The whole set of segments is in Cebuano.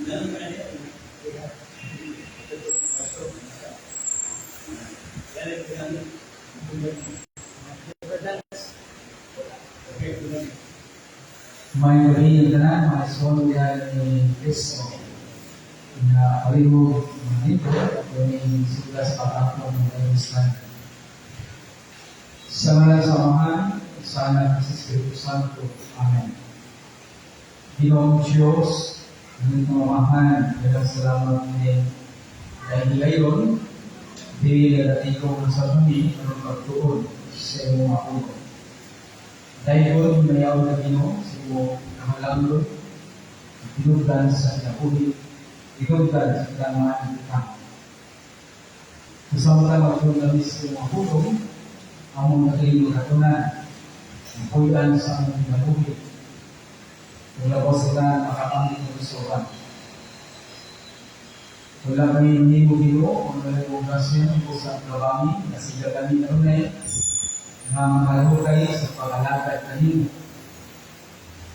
May gabi yung tanan, mga igsoon ni Kristo na pareho mga dito, kung sila sa pag-ako ng Islam. Sa ngalan sa Amahan, sa Anak, sa Espiritu Santo. Amen. Ginoong Diyos, aming Amahan, daghang salamat ni dahil ngayon, dili nagatiko ng sa kami ang pagtuon sa imong apo. Dahil mayaw na Ginoo sa imong kahalangdon, tinugdan sa kinabuhi, tinugdan sa kailangan utang. Sa samtang magtuon kami sa imong pulong, among naging katunan, ang puy-an sa among kinabuhi. Kung labas sila makakamit ng gustuhan. Wala kami nimo, Ginoo, kung wala mong grasya mo sa kabangi, nasiga kami kanunay, nga makalukay sa pag-alagad kanimo.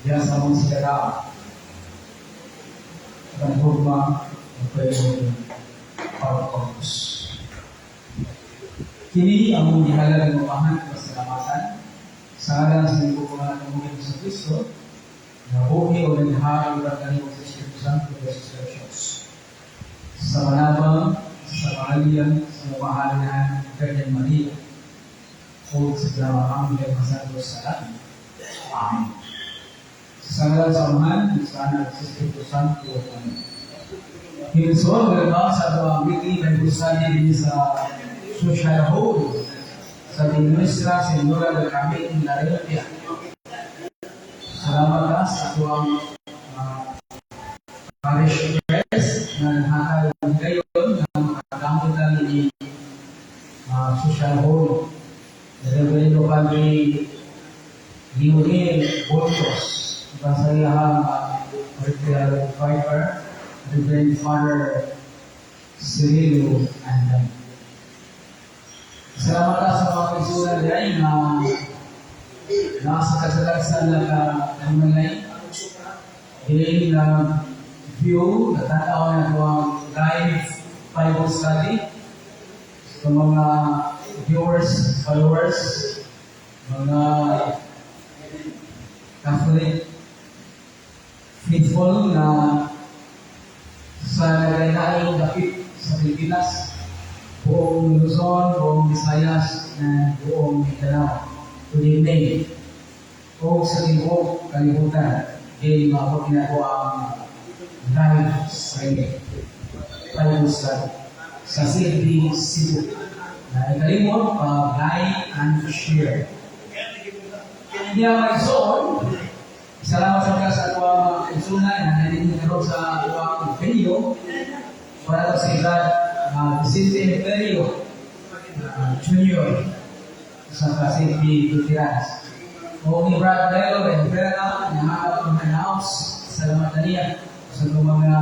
Diya sa among sikatao. Ang hugma, ang pwede pagpapos. Kini ang among gihalad ng Amahan kasalamatan sa ngalan sa lingkuran ng among sa Kristo, na buhi o naghahari uban kanimo sa Espiritu Santo, Jesus Diyos. Sa manabang, sa kahalian, sa mamahal na Birhen Maria, o sa mga anghel masanto sa langit. Amen. Sa ngalan sa Amahan, sa Anak, sa Espiritu Santo. Amen. Hinso, welcome sa atong weekly Bible study din sa Social Hall sa di Nuestra Senora del Carmen Larencia. Salamat ka sa atong parish press na naghatag ngayon na makagamit kami ni Social Hall. Reverendo Padre Lionel Boltos, sa iyahang parochial vicar, Reverend Father Cirilo Andan. Salamat ka sa mga kaigsuonan diay na nasa kasalasan na ka kanunay dili na view, natanaw na ang live Bible study sa mga viewers, followers, mga Catholic faithful na sa naglain dapit sa Pilipinas, buong Luzon, buong Visayas, na buong Mindanao. Good evening. O sa tibuok kalibutan, di maabot na ko ang live streaming Bible study sa CFD Cebu. Na ikalimot, pag-like and share. Hindi ang maigsoon, salamat sa mga sa ato mga kaigsuonan na nandito karon sa ato venue para sa Brad Vicente Imperio Junior sa CFD Veterans. O ni Brad Melo Rivera, nakakapag-announce, salamat na niya sa itong mga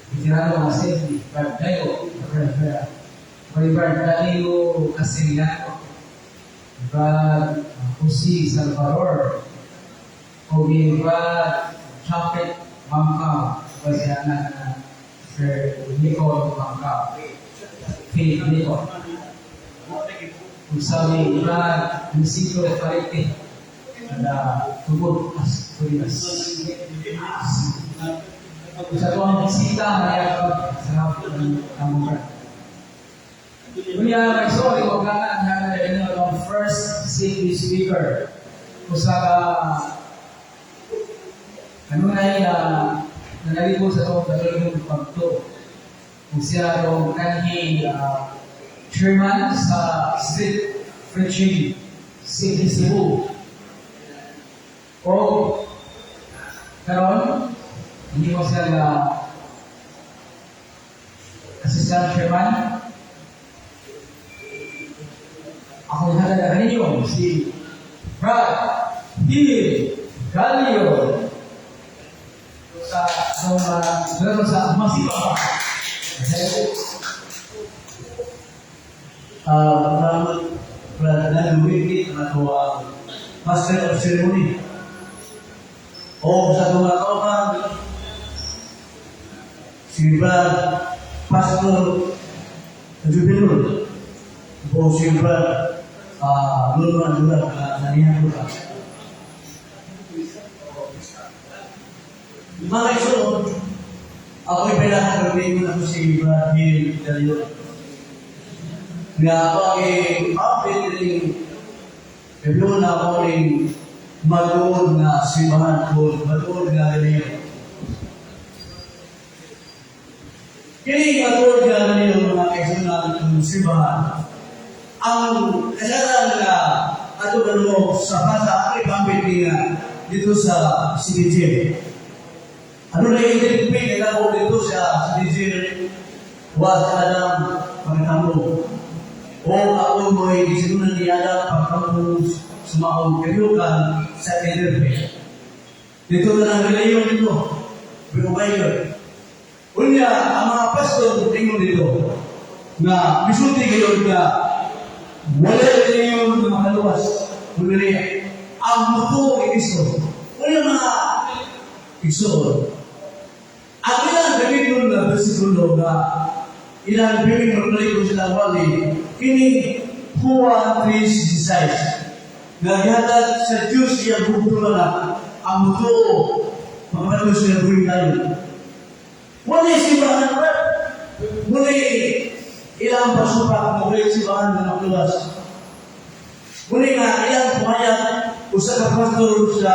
veterano mga CFD, Brad Melo Rivera. O ni Brad Danilo Casiliano, Brad Jose Salvador, o ni Brad Chapet Bangkao, o siya na Sir Nicole Bangkao, Philip Nicole. Kung sabi, Brad Luisito Parete, na tugod Asturias. Sa tuwang bisita, mayakap sa ang Brad. Kuya, may sorry, wag lang na ang inyo ang first city speaker. Usa ka kanunay na nanaligo sa itong Katolikong pagtuo. Kung siya itong kanhi chairman sa Street Preaching City Cebu. O karon hindi mo siya na assistant chairman. Ako na ninyo si Brad Gil Galio sa meron sa Masipa. Salamat, Brad Luigi, ang ato ang Master of Ceremony. O sa atong mga kauban, si Brad Pastor Jubilon o si Brad Lolo Andura na niya ko ka. Mga igsoon, ako ipinakakarabing ko na si Brad Gil Dario. Nga ako ang i-update rin review na ako rin matuod nga simbahan ko, matuod nga reliyon. Kini matuod nga reliyon, mga kaigsunan, ng simbahan. Ang kasagaran nga ato mo sa basa ang ipambit niya dito sa CDJ. Ano na yung identify nila ko dito sa CDJ wa sa Adam pagkatamo. O ako mo'y gisinunan ni Adam pagkatamo sa maong kayukan sa interface. Dito na lang reliyon dito. Pero kayo. Unya, ang mga pastor ingon dito nga misulti kayo nga wala reliyon nga makaluwas. Kundi ang mutuo kay Kristo. Unya, mga igsoon, ang ilang gamiton na bersikulo nga ilang piling magpaliko sila wali, kini Juan 3:16 nga gihatag sa Diyos iyang bugtong na ang mutuo makapalos sila buhay tayo. Wala simbahan ba? Wala ilang pasupak na wala simbahan na makluwas. Wala nga ilang pumayag usa ka pastor sa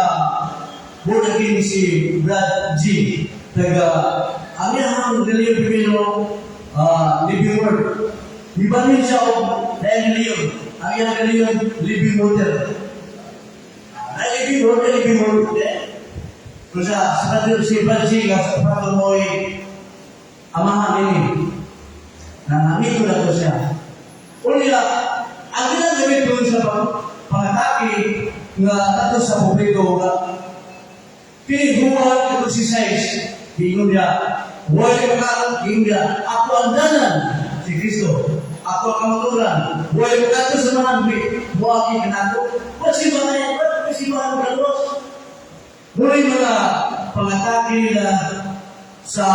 Born si Brad G. Taga ang iyang reliyon primero, Living Word. Ibanin siya og dahil reliyon. Ang iyang reliyon, Living Water. Ay, Living Water, Living Water. Kung sa pastor si Brad G, sa pastor mo'y amahan ini. Na amigo na to siya. Unya, ang ilang gamit doon sa pangatake nga ato sa publiko nga kini Juan ito si 6, ingon niya, wala ka, ingon niya, ako ang dalan, si Kristo. Ako ang kamaturan. Wala ka sa mga muaki kanako. Wala si mga yan, wala si mga magalos. Muli mga pangatake nila sa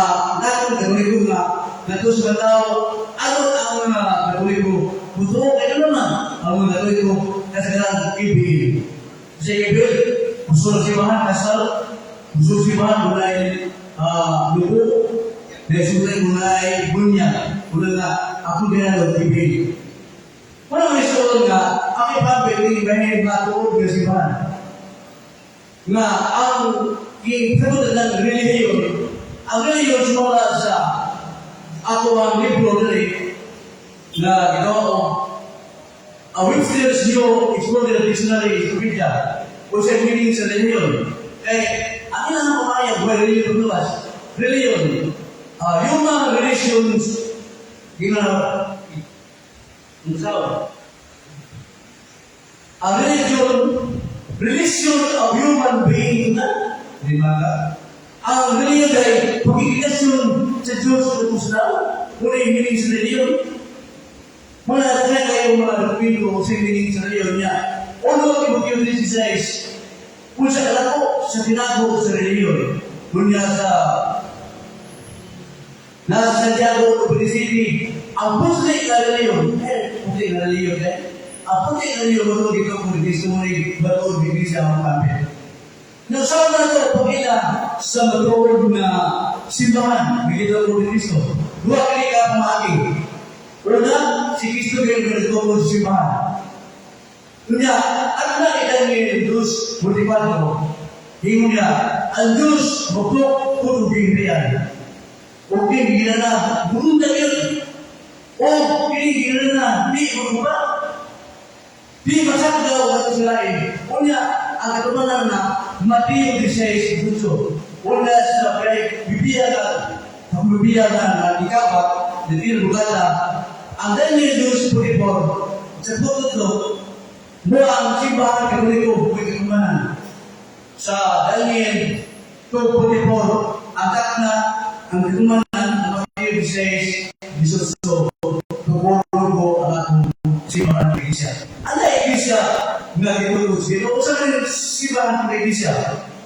natong Katoliko nga nato sa tao, ano ang mga Katoliko mutuo kay ano man ang mga Katoliko kasagaran ibig sa ibig gusto si bahan kasal, gusto si bahan dunay luko dahil sulay dunay bunya una nga ako ginalo ibig. Wala may suot nga ang ipabit ni bahin matuod nga simbahan nga ang kinabot ng relihiyon. Ang relihiyon sumala sa ako ang libro diri na Ginoo, ang Webster's New Exploded Dictionary Encyclopedia o sa meaning sa relihiyon. Kay ang ilang kumayag why relihiyon luwas relihiyon, human relations gina unsa ang religion, relation of human being na, di ba ka? Ang religion ay pagkikasyon sa Diyos at sa tao. Muna yung meaning sa religion. Muna na kayo mga dokumento sa meaning sa religion niya. Uno, Timoteo 16, kung sa kalako sa tinago sa religion. Kunya sa nasa Santiago, City City, ang puti na religion, eh, puti na religion, eh, ang puti na religion, matuod ito kung Kristo mo rin, matuod ni Kristo ang pamit. Nasama na ito pagila sa matuod na simbahan, bigyan ko ni Kristo. Duha kini ka pamaagi. Una, si Kristo kayo nagtuod sa simbahan. Unya, ano na Daniel 2:44, ingon niya, ang Diyos mupok kung gihirian. O kini na, burunda yun. O kini na, di mo ba? Di masakdaw ato sa lain. Unya, ang katumanan na Mateo 16:8. Una sa kay bibiya ka, ang bibiya ka na ikapat, dito bugata, ang Daniel 2:44, sa puto mo ang simbahan Katoliko may katumanan. Sa Daniel 2:44, ang takna, ang katumanan, ang Mateo 16:18, tukurugo ang atong simbahan ng iglesia. Ano ang iglesia nga gitulog sa Ginoo? Usa man yung simbahan ng iglesia?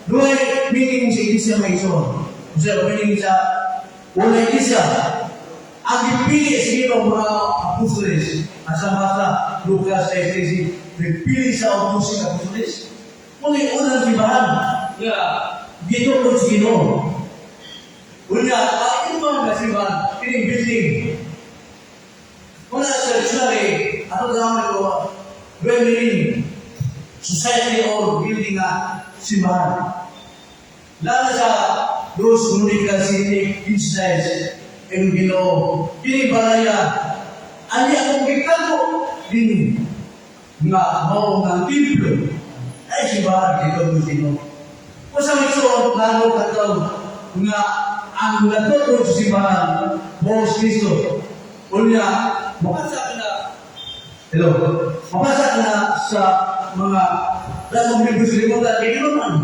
Duhay meaning sa iglesia, mga igsoon. Kasi meaning sa una iglesia, ang gipili sa Ginoo mga apostoles, asa basa Lucas 6:13, nagpili sa og 12 apostoles. Muna unang simbahan nga gitukod sa Ginoo. Unya, ang imong nga simbahan, kining building. Una sa dictionary, ato naman ko, meaning society or building nga simbahan. Lalo sa Dos Monica City, Insights, ang Ginoo. Kini balaya, ani akong gitago din nga mao nga templo ay simbahan dito ng Ginoo. Kung sa igsoon, lalo katong nga ang nagtukod sa simbahan, mao si Kristo. Unya, mabasa ka na, hello, mabasa ka na sa mga dagong libro sa libutan, kay man.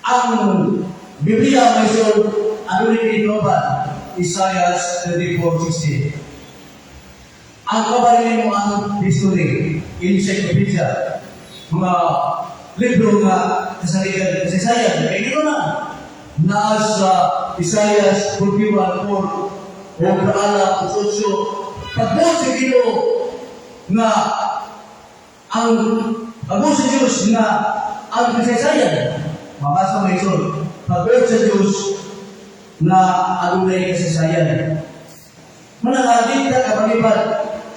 Ang Biblia may so, ano rin ito ba? Isaiah 34:16. Ang kabarin mo ang history, encyclopedia, mga libro nga kasaligan, kasaysayan, kay gano'n na. Naa sa Isaiah 41:4 o Kaala 8, pagbuot sa Ginoo nga ang pagbuot sa Diyos nga ang kasaysayan, mabasa mo ito, pagbuot sa Diyos na adunay kasaysayan. Manangalit ka kapalibat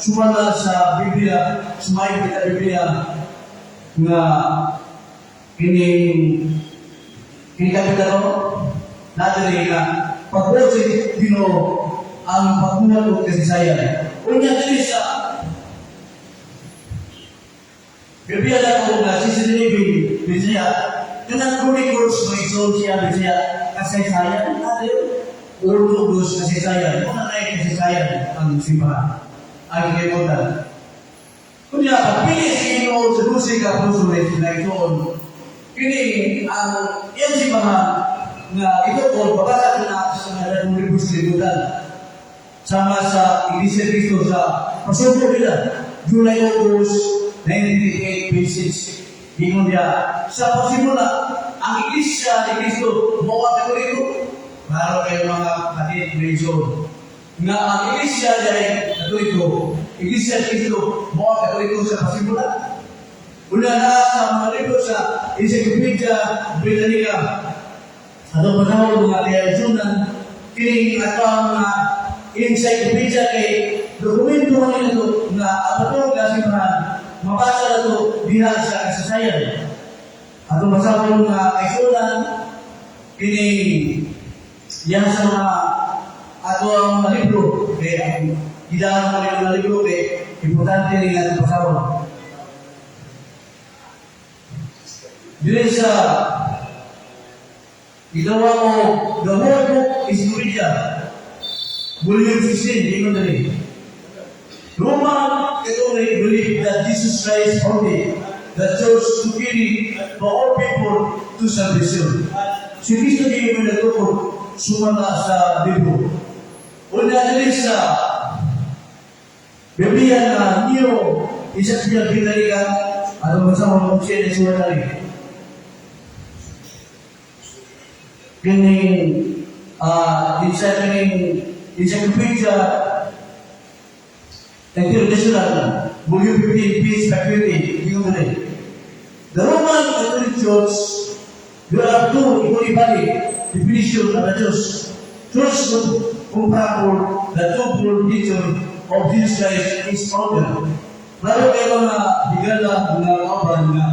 sumala sa Biblia, sumayod kita Biblia nga kining kini kapitulo natin nga pagbuot sa Ginoo ang pagbuhat og kasaysayan. Unya diri sa Biblia na ko nga CCTV Bisaya, kanang Chronicles may igsoon siya Bisaya kasaysayan natin. Uno, dos, kasaysayan. Muna na yung kasaysayan ang simbahan. Ang kalimutan. Kunya, pagpili sa Ginoo sa 12 ka apostoles na igsoon, kini ang iyang simbahan nga itukod, babasa ko na sa mga dagong libro sa libutan. Sama sa Iglesia Cristo sa pasuko nila, July August 1988, page 6. Ingon niya, sa pagsimula, ang Iglesia ni Cristo, mao ang Katoliko. Klaro kayo mga kapatid, medyo nga ang Iglesia dahil Katoliko, Iglesia ni Cristo, mao ang Katoliko sa pasimula. Una na sa mga libro sa Encyclopedia Britannica, atong panahon mga kayasunan, kining ato ang mga encyclopedia kay dokumento man nila to nga ang patungod nga simbahan, mabasa na to diha sa kasaysayan. Atong basahon nga kaisunan, kining diha sa mga ato ang mga libro, kay ang gidaan mo mga libro kay importante rin natin basahon. Dili sa Igawa mo, The World Book Encyclopedia, Volume 16, ingon dali. Roman Catholic believe that Jesus Christ founded the church to carry for all people to salvation. Si Kristo di mo nagtukod sumala sa libro. Una dili sa Biblia na New Encyclopedia Britannica, ano ba sa mga siya na sulat dali. Kining inside kining Encyclopedia International, Volume 15, page 520, ingon dali. The Roman Catholic Church, there are two equally valid definition of the church. Church comparable the twofold nature of Jesus Christ is founder. Lalo kayo mga higala mga kauban nga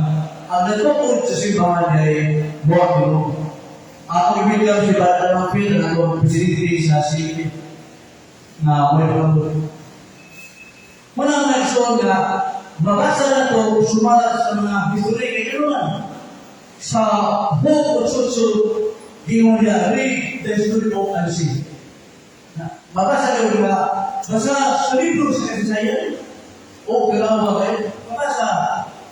ang natukod sa simbahan ay buwak mo. Ako ibig si Brother Mangpil, ang akong presidente sa city na may. Muna ang nagsuon nga, mabasa na to sumala sa mga history kay gano'n. Sa book of Sutsu, gingon niya, read the history book and see. Na, mabasa kayo nga, basta sa libro sa kasaysayan, o kailangan kayo, mabasa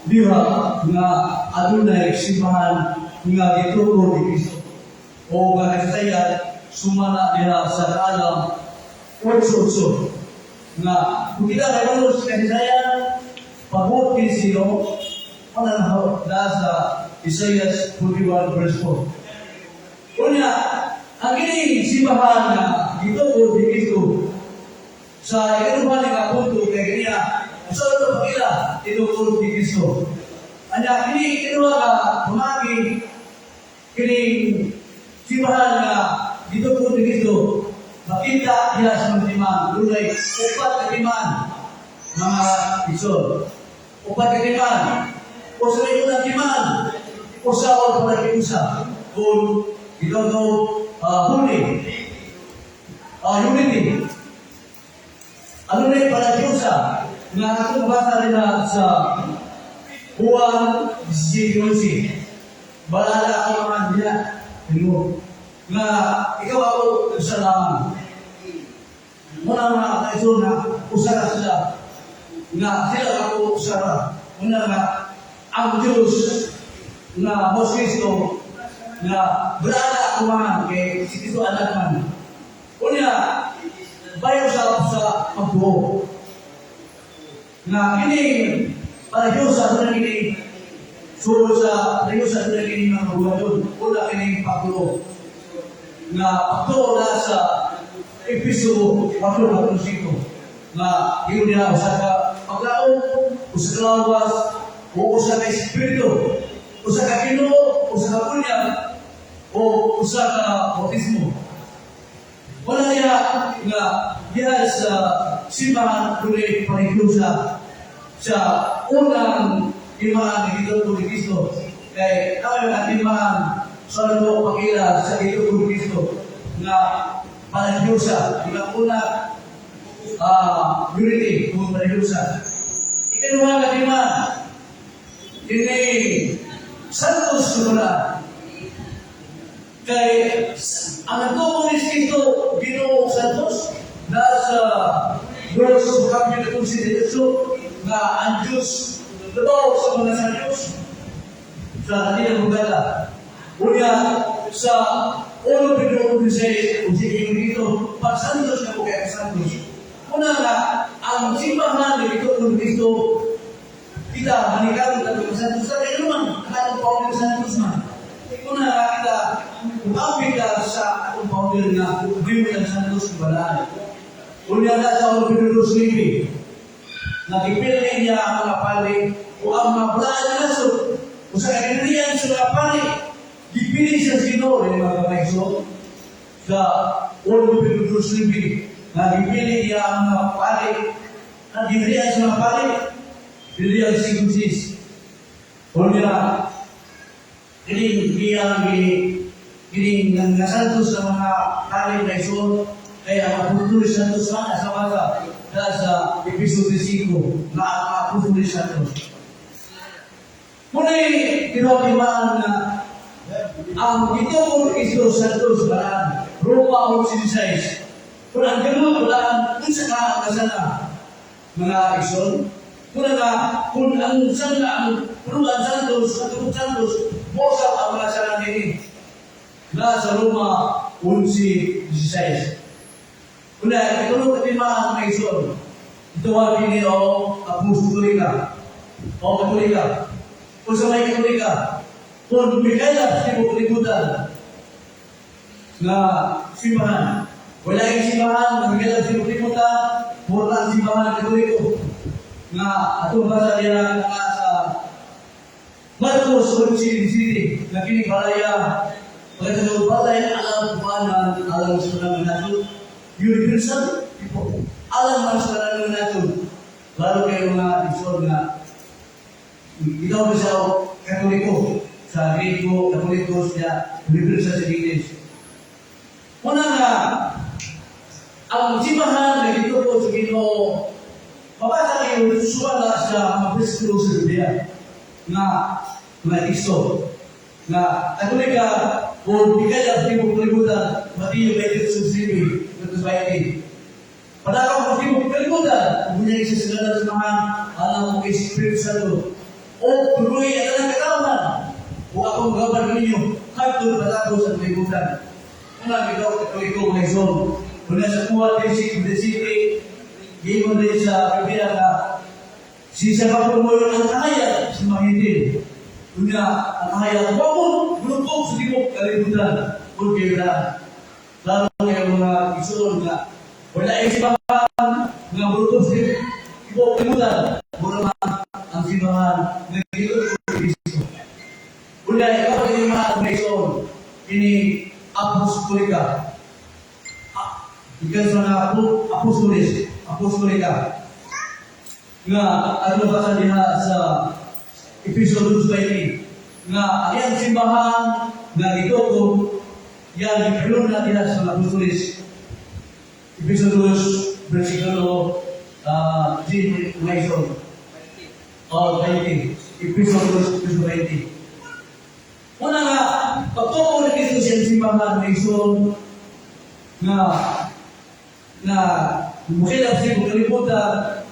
diha nga adunay simbahan nga gituro ni Kristo. O nga kasaysayan, sumala diha sa kaalam 8-8 nga kung kita kayo sa kasaysayan, pabot kay sino, wala na na sa Isaiah 41 verse 4. Unya, ang kining simbahan na gitukod ni Kristo sa ikaduha nga punto kay kaniya sa ato pagila tinuod ni Kristo. Anya kini ikaduha nga pamagi, kining simbahan nga gitukod ni Kristo makita diha sa mga timan. Dunay upat ka timan, mga igsoon. Upat ka timan. O sa may unang timan, usa o palakiusa. Kung ikaw no huli, unity. Ano na yung palakiusa? Nga ako mabasa rin na sa Juan 17:11. Balala ako mga diya. Tingmo. Nga ikaw ako sa lamang. Muna mga kaigsoon na usa ra sila. Nga sila ako usa ra. Muna nga ang Diyos nga Mos Kristo nga balala ako mga kay si Kristo anak man. Unya, bayo sa pagbuo. Nga kini para Diyos sa na kini sulod sa Diyos sa na kini mga buhaton. Una kini pagtuo. Nga pagtuo na sa Episo 4:5 nga ingon niya usa ka paglaom, usa ka lawas, o usa ka espiritu, usa ka Ginoo, usa ka bunyag, o usa ka bautismo. Wala niya nga diha sa simbahan dunay paniglusa sa unang timaan ni Gituo ni Kristo. Kay ang mga timaan sa ano pagila sa Gituo ni Kristo nga panaglusa, nga una unity kung panaglusa. Ikaduha nga timaan kini Santos Sumula. Kay ang nagtuo ni Kristo Ginoo Santos nasa verse kapitulo 18 nga ang Diyos labaw sa mga sa Diyos sa kanilang bugata. Unya sa 1 Pedro 1:16 kung sige dito pagsantos na po kay santos. Una nga ang simbahan ni Kristo Kristo kita manikaron ta sa santos sa kay naman ang atong founder santos man. Una nga kita umapi ka sa atong founder nga Bimbo ng Santos Balaan. Unya na sa 1 Pedro 2:9 nagipili niya ang mga pali o ang mga balaan na nasod o sa kaginrian sa mga pali gipili siya sa Ginoo rin mga kaigsoon sa 1 Pedro 2:9 nga gipili niya ang mga pali na ginrian sa mga pali dili ang circumcis. Unya kining giyang kining nasantos sa mga pali na igsoon kaya ang apostolis santos man sa mga sa Episo 5 nga ang apostolis santos. Muna'y tinuwakimaan na ang gituon Kristo Santos balaan Roma 11:16. Kung ang Ginoo balaan unsa ka ang kasana mga igsoon? Kung nga kung ang sana ang punuan santos at tungkol santos mosap ang mga sala nini na sa Roma 11:16. Una, itulo ka timaan mga igsoon. Ito ang kini o apostolika o Katolika. Kung sa may Katolika, kung Mikaela sa tibok kalibutan nga simbahan. Wala yung simbahan nga Mikaela sa tibok kalibutan, wala ang simbahan Katoliko. Nga atong basa niya nga sa Marcos 11:17 nga kini balaya pagkatapos balay alam kuanan alam sa mga nato universal people alam man sa mga nato lalo kayo mga igsoon nga ikaw ba siya Katoliko sa Grego, Katoliko siya universal sa English. Una nga, ang simbahan na gituo sa Ginoo, mabasa kayo suwala sa mga bersikulo sa Biblia nga mga teksto nga Katolika o bigay ang tibok kalibutan, Mateo 22, 20. Padakaw ang tibok kalibutan, kung sa sila sa mga alam mo Espiritu Santo, o tuloy ang kanang katawhan, o ako magaban ninyo, hangtod matapos ang kalibutan. Una, ikaw, Katoliko, mga igsoon. Una sa kuha, the city, giingon din sa Biblia nga, si sa kapumulo ang kaya sa mga Hentil. Unya, ang hayag, wa mo mulubog sa tibuok kalibutan. Kung kayo na, lalo kayo mga isuon nga, wala ay simbahan nga mulubog sa tibuok kalibutan. Mura man ang simbahan nga gituo ni Kristo. Unya, ikaw kini mga isuon, kini apostolika. Ikan sa mga apostolis, apostolika. Nga, ano ba sa diha sa Episode 2:20 nga ang iyang simbahan nga gituo yan gipilon na diha sa mga apostolis. Episode 2 versikulo 10 mga isuon. Oh, 20. Episode 2 verse 20. Una nga, pagtuo ni Kristo siyang simbahan mga isuon nga na mukilap sa ibang kalibutan,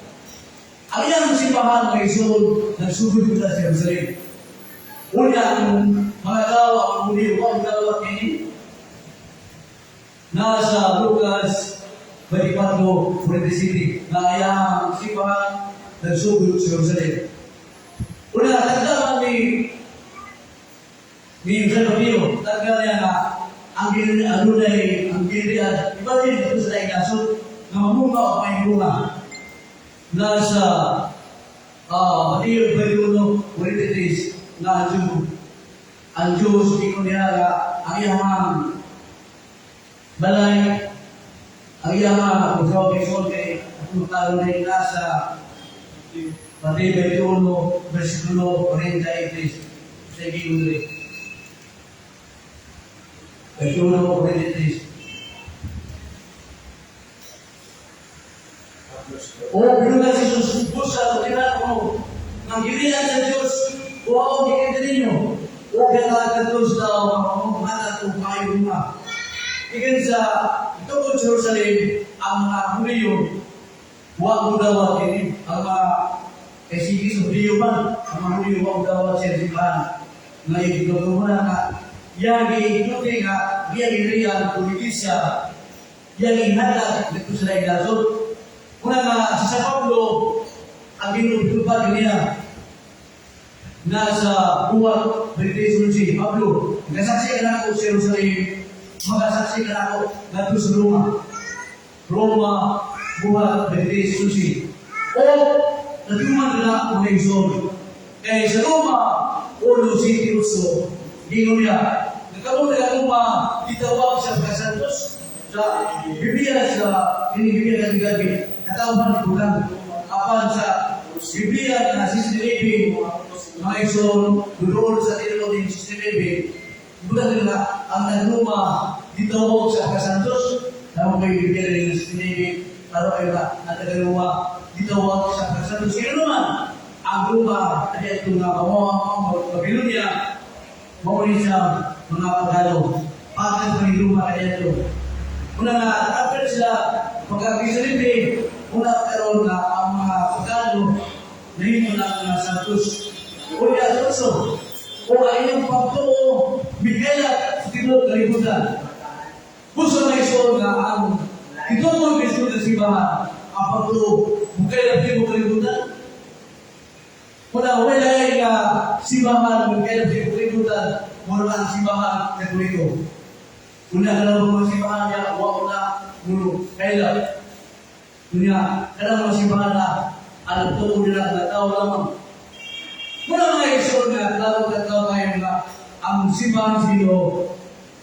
ang iyang simbahan mga isuon, nagsugod kita sa Jerusalem. Una, ang mga tao, ang muli, huwag dalawa kini, nasa Lucas 24:47, na iyang simbahan nagsugod sa Jerusalem. Una, tagdaman ni San Pablo, tagda niya nga, ang adunay ang ginirian, iba rin ito sa laing nasod, nga mamunga o may bunga. Nasa Mateo 21:43 na ang Diyos, ingon niya nga, ang iyang balay, ang iyang kung sa kay kay atong klaro rin nasa Mateo 21, versikulo 43. Sa ingon rin. 21, 43. O, binugan si Jesus, busa, tinan mo, nang gilian sa Diyos, o ako gikinta ninyo, o kaya sa tao, mga itong kayo nga. Ikan sa tungkol sa Jerusalem, ang mga Huliyo, wa mo dawat kini, ang mga kay sige sa Huliyo man, ang mga Huliyo wa mo dawat sa simbahan. Ngayon, ito mo na nga, yang giituti nga, yang giriyan, kung iglesia, yang ihatag dito sa laing nasod. Una nga, si San Pablo, ang ginutupad niya, nasa Buhat 23, Pablo, nagasaksi ka na ako sa Jerusalem, magasaksi ka na ako ngadto sa Roma. Roma, Buhat 23. O, natuman na ako mga igsoon. Kaya sa Roma, uno City Uso, gingon niya, nagkaroon na Roma, gitawag sa pagkasantos, sa Biblia sa ini Biblia ng gabi, katawhan ni Bulan. Apan sa Biblia na 1611, mga igsoon, doon sa tinuod ng 1611, bulan nila ang nagruma gitawag sa pagkasantos, tama ko yung Biblia ng 1611, para kayo na ang taga-Roma, gitawag sa pagkasantos. Sino naman? Ang Roma, ay ito nga, ang Babylonia, mao ni siya mga pagalo. Bakit pa ni Roma kaya ito? Una nga, after sila, pagka-Christianity, una karon nga ang mga pagalo, nahimo na ang mga santos. Una, santo, o ang inyong pagtuo, bigaya sa tibuok kalibutan. Gusto na isuon nga ang itungkol Kristo sa simbahan, ang pagtuo, bukay na tibuok kalibutan. Una, wala nga simbahan, bukay na tibuok kalibutan, mura ang simbahan Katoliko. Una ka lang mga simbahan niya, wa na, muro, kaila. Unya, kanang mga simbahan na, alam tuo nila nga tao lamang. Muna mga igsoon nga, klaro ka tao kayo nga, ang simbahan sino,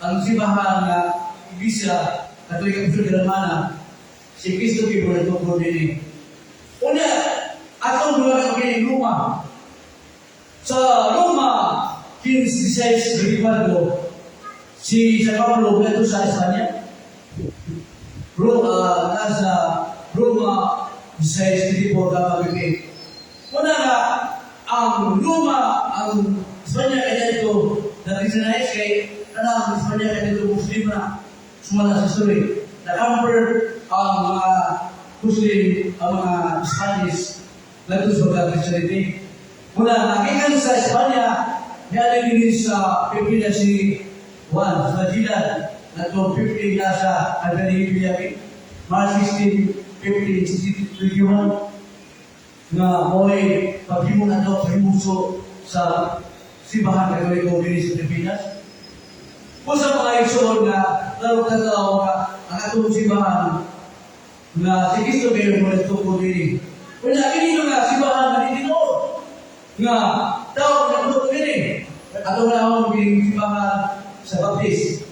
ang simbahan nga, Iglesia, Katolika Apostolik Romana, si Kristo kay na tungkol din. Una, atong mga kini Roma. Sa Roma, 15, 16, si San Pablo ngadto sa Espanya. Nasa Roma 16, 24 tama kay. Una nga, ang Roma, ang Espanya kaya ito, na-Christianize kay kanang Espanya kaya ito Muslim na sumala sa history. Na-convert ang mga Muslim, ang mga Spanish, ngadto sa pagka-Christianity. Una, nagikan sa Espanya, niya din sa Pilipinas si Juan, sa Magellan, na to 15 nasa Albany, Pilipinas, March 16, 15, 16, 21, nga mo'y paghimo na daw pahimuso sa Simbahan Katoliko diri sa Pilipinas? Kung sa mga igsoon nga tarong tao nga ang atong simbahan nga si Kristo kayo mo nagtukod diri. Wala kini nga simbahan nga di tinuod nga tao nga nagtukod diri. Atong naon kining simbahan sa Baptist.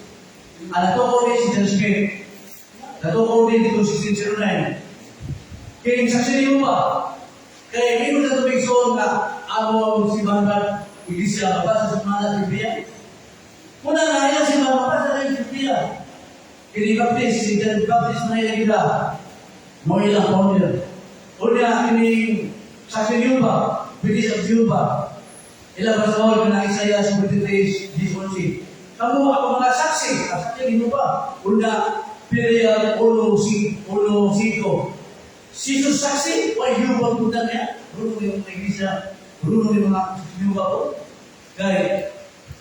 Ang natukod din si John Smith. Natukod din dito 1609. Kining saksi ni ba? Kaya hindi mo sa tubig soon nga among simbahan Iglesia mabasa sa mga Biblia. Una nga yan si mabasa sa Biblia. Kini Baptist, si John Baptist na ilang kita. Mo ilang founder. Una kini saksi ni ba? British of Cuba. Ilang pastor na Isaiah 43, 11. Kamu ako mga saksi, ang saksi ni ba? Una, Perea 1, 1, 5. Si Jesus saksi, why you want to niya? Bruno yung mga iglesia, Bruno yung mga yuba ko. Kaya,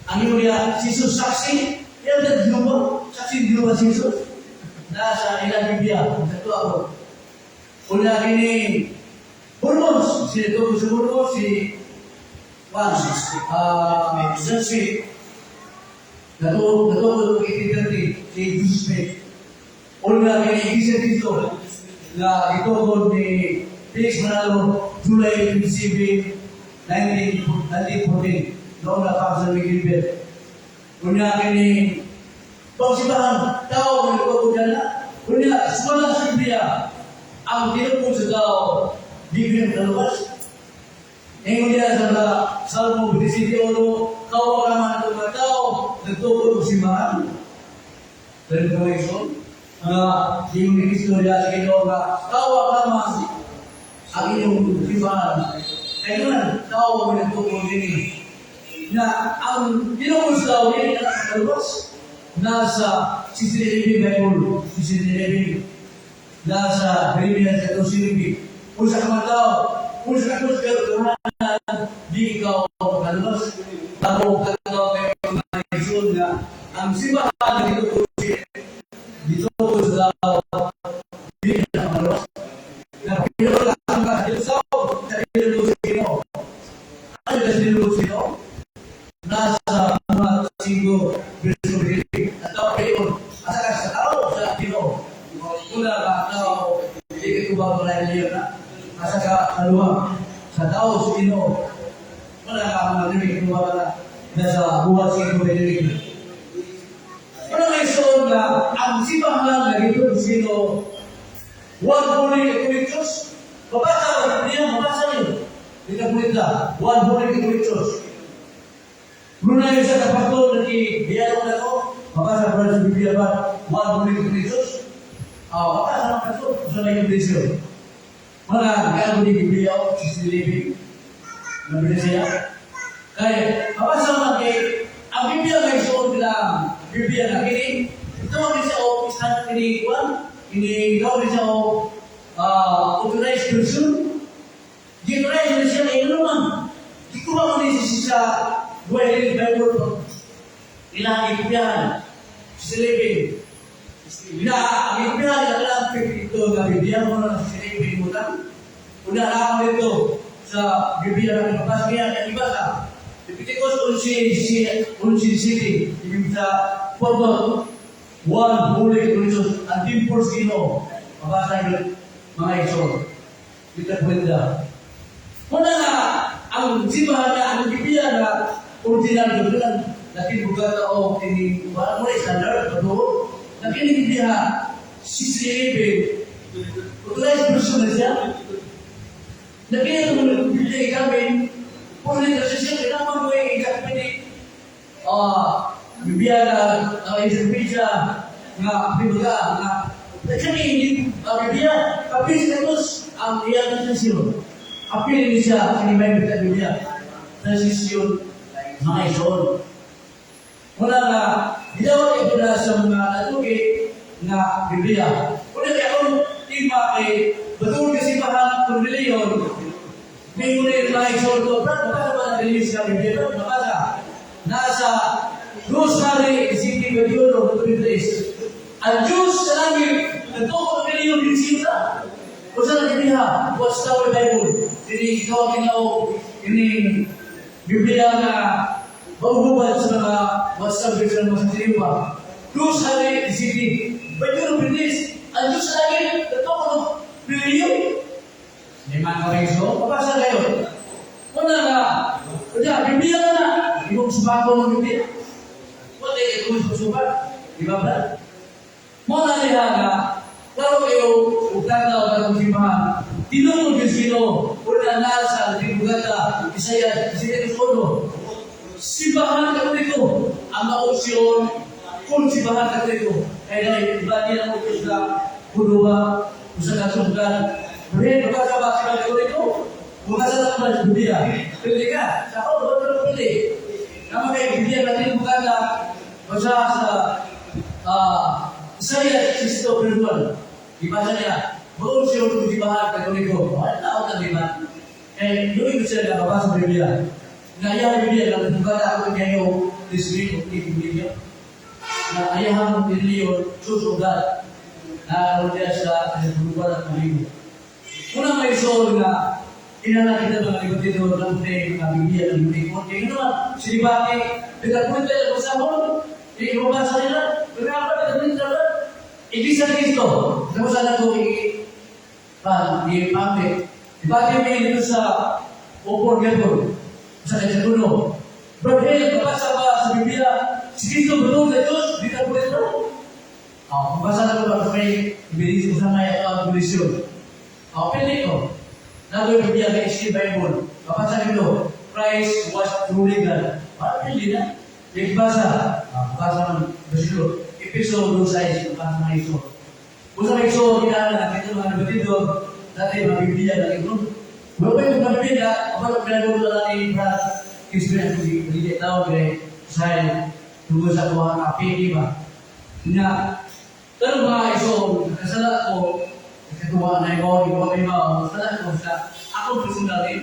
ang imo niya, si Jesus saksi, yan ang yuba, saksi yuba si Jesus. Nasa ilang Biblia, sa ito ako. Una kini, Burgos, si ito si Burgos, si Juan, John Smith. Nato, 1830, si Jesus Smith. Una kini, Iglesia Cristo, na itukod ni Felix Manalo, July 27, 1914, noon na pa sa Gilbert. Una kini, pagsibahan, tao nga nagtukod na. Una, sumala sa Biblia, ang tinukod sa tao, di ko yung. Ingon niya sa mga Salmo 27, kawa naman itong mga tao, nagtukod og simbahan. Pero ito mga ison, nga yung ni Kristo niya sa Ginoo nga kawa naman ang inyong simbahan. Kaya naman, tao ang nagtukod din na ang tinukod sa tao din na nakaluwas nasa 1611 Bible, 1611 nasa Jeremiah 14. Kung sa mga tao, kung sa katunanan, di ikaw makaluwas. Ako kagaw kayo mga igsoon nga ang simbahan dito dito sa tao, di na makaluwas. Na pero lang ka sa sa Ginoo sa Ginoo. Ano sa Ginoo sa Ginoo? Nasa mga 5 verso 23. At tao kayo, asa ka sa tao sa Ginoo. Una ka tao, hindi ka ba wala na? Asa ka kaluwa sa tao sa Ginoo. Wala ka mga dili ka na nasa buhat sa Ginoo dili. Wala nga isuon nga ang simbahan na dito sa Ginoo. One Holy Catholic Church. Mabasa ba niya? Mabasa niyo. Di ka pulita. One Holy Catholic Church. Brunei sa kapastor nagki-dialog na ko. Mabasa ko sa Biblia ba? One Holy Catholic Church. Ah, mabasa ng pastor. Sa may iglesia. Mga kaya ko di Biblia o si Living. Nabili siya. Kaya, mabasa man kay ang Biblia may suot nila Biblia na kini. Ito man siya o isang kini kuan, kini ikaw ni siya o authorized person. Gi-authorize na siya kay ano man. Di ko ba man siya sa buhay Bible ilang ikupihan. Si Living. Na ang ikupihan nila lang 52 nga Biblia mo na si Living mo tan. Una na ako dito sa Biblia na ipapasok niya ang iba sa Leviticus 11 city, ibig sa Purpose, One Holy Catholic Church, ang temple sa Ginoo. Mabasa niyo mga igsoon. Dito kwenta. Una nga, ang simbahan na, ang Biblia na original doon lakin bugat o kini wala mo na standard patuo. Lakin Biblia 611 authorized version na siya. Lakin ito mo Biblia ikamin, kung kasi siya, kailangan mo yung ikamin Biblia na encyclopedia nga Biblia nga kani hindi Biblia kapil sa Diyos ang iyang translation. Apil ni siya kini may Biblia translation mga igsoon. Muna nga gidawat ito na sa mga natugi nga Biblia. Una kay akong tema kay batul kasi simbahan kung reliyon. May ngunit mga igsoon ko, Brad, mabasa ba na release sa Biblia? Brad, mabasa. Nasa Rosary City Mediolo, 23. Ang Diyos sa langit, nagtuko ng reliyon din siya. Kung saan ang Watch Tower Bible. Dili ikaw ang ginao, ini Biblia nga Maububad sa mga WhatsApp groups ng mga sa Dos hari di city. Banyo bilis. Ang Diyos sa langit, totoo ko bilyon. May mga kareso, mabasa kayo. Una nga, una, Biblia ka na. Ibang sumako ng Biblia. Wala yung ito susukat. Di ba ba? Muna niya nga, klaro kayo, ug tanaw ka kung simbahan, tinungod yung sino, una na sa Bibugata, Isaiah, Isaiah 1. Simbahan Katoliko, ang mausyon, kung simbahan Katoliko, kaya na iba niya ang utos na kunuba, usa ka sungkan, Rin, baka ba simbahan Katoliko? Buka sa naman sa Biblia. Pili ka, sa ako, ba't ka pili? Kama kay Biblia natin bukata, basta sa Isaiah 62:1. Ibasa niya, buong siya kung simbahan Katoliko. Wala na ako di ba? Eh, yung ibig siya nakabasa sa Biblia. Na iya Biblia, na bukata ako kayo this week of Biblia. Na ayahang reliyon, susugat na niya sa kalibutan at muligo. Una may soul nga, inana kita mga libatido ng mga Biblia ng Biblia. Kaya naman, sinibati, nagkapunta yung kasama, ibabasa nila, nagkapa, nagkapunta nila. Iglesia ni Cristo, tapos na ko i-pamit. Ibati mo dito sa Opor Gepon, sa Kajatuno. Berhel, babasa ba sa Biblia, si Cristo betul sa Diyos, di ka pwede ito. Ah, mabasa na ko ba may ibilis ko sa may revolution. Ah, pili ko. Nagoy Biblia kay SC Bible. Mabasa nito, Christ was truly God. Parang pili na. Igbasa. Ah, basa ng versikulo. Episode 2.6, mabasa na ito. Kung sa ito, kinahanglan natin ito mga nabatido, dati mga Biblia na ito. Wala yung mga Biblia, kapag pinagawa na ni Brad, Kisbren, kung hindi tao, kaya sa tungkol sa kuha kape, di ba? Nga, pero mga iso, nakasala ko, nakatuwa na ikaw, ikaw, ikaw, nakasala ko sa akong personally,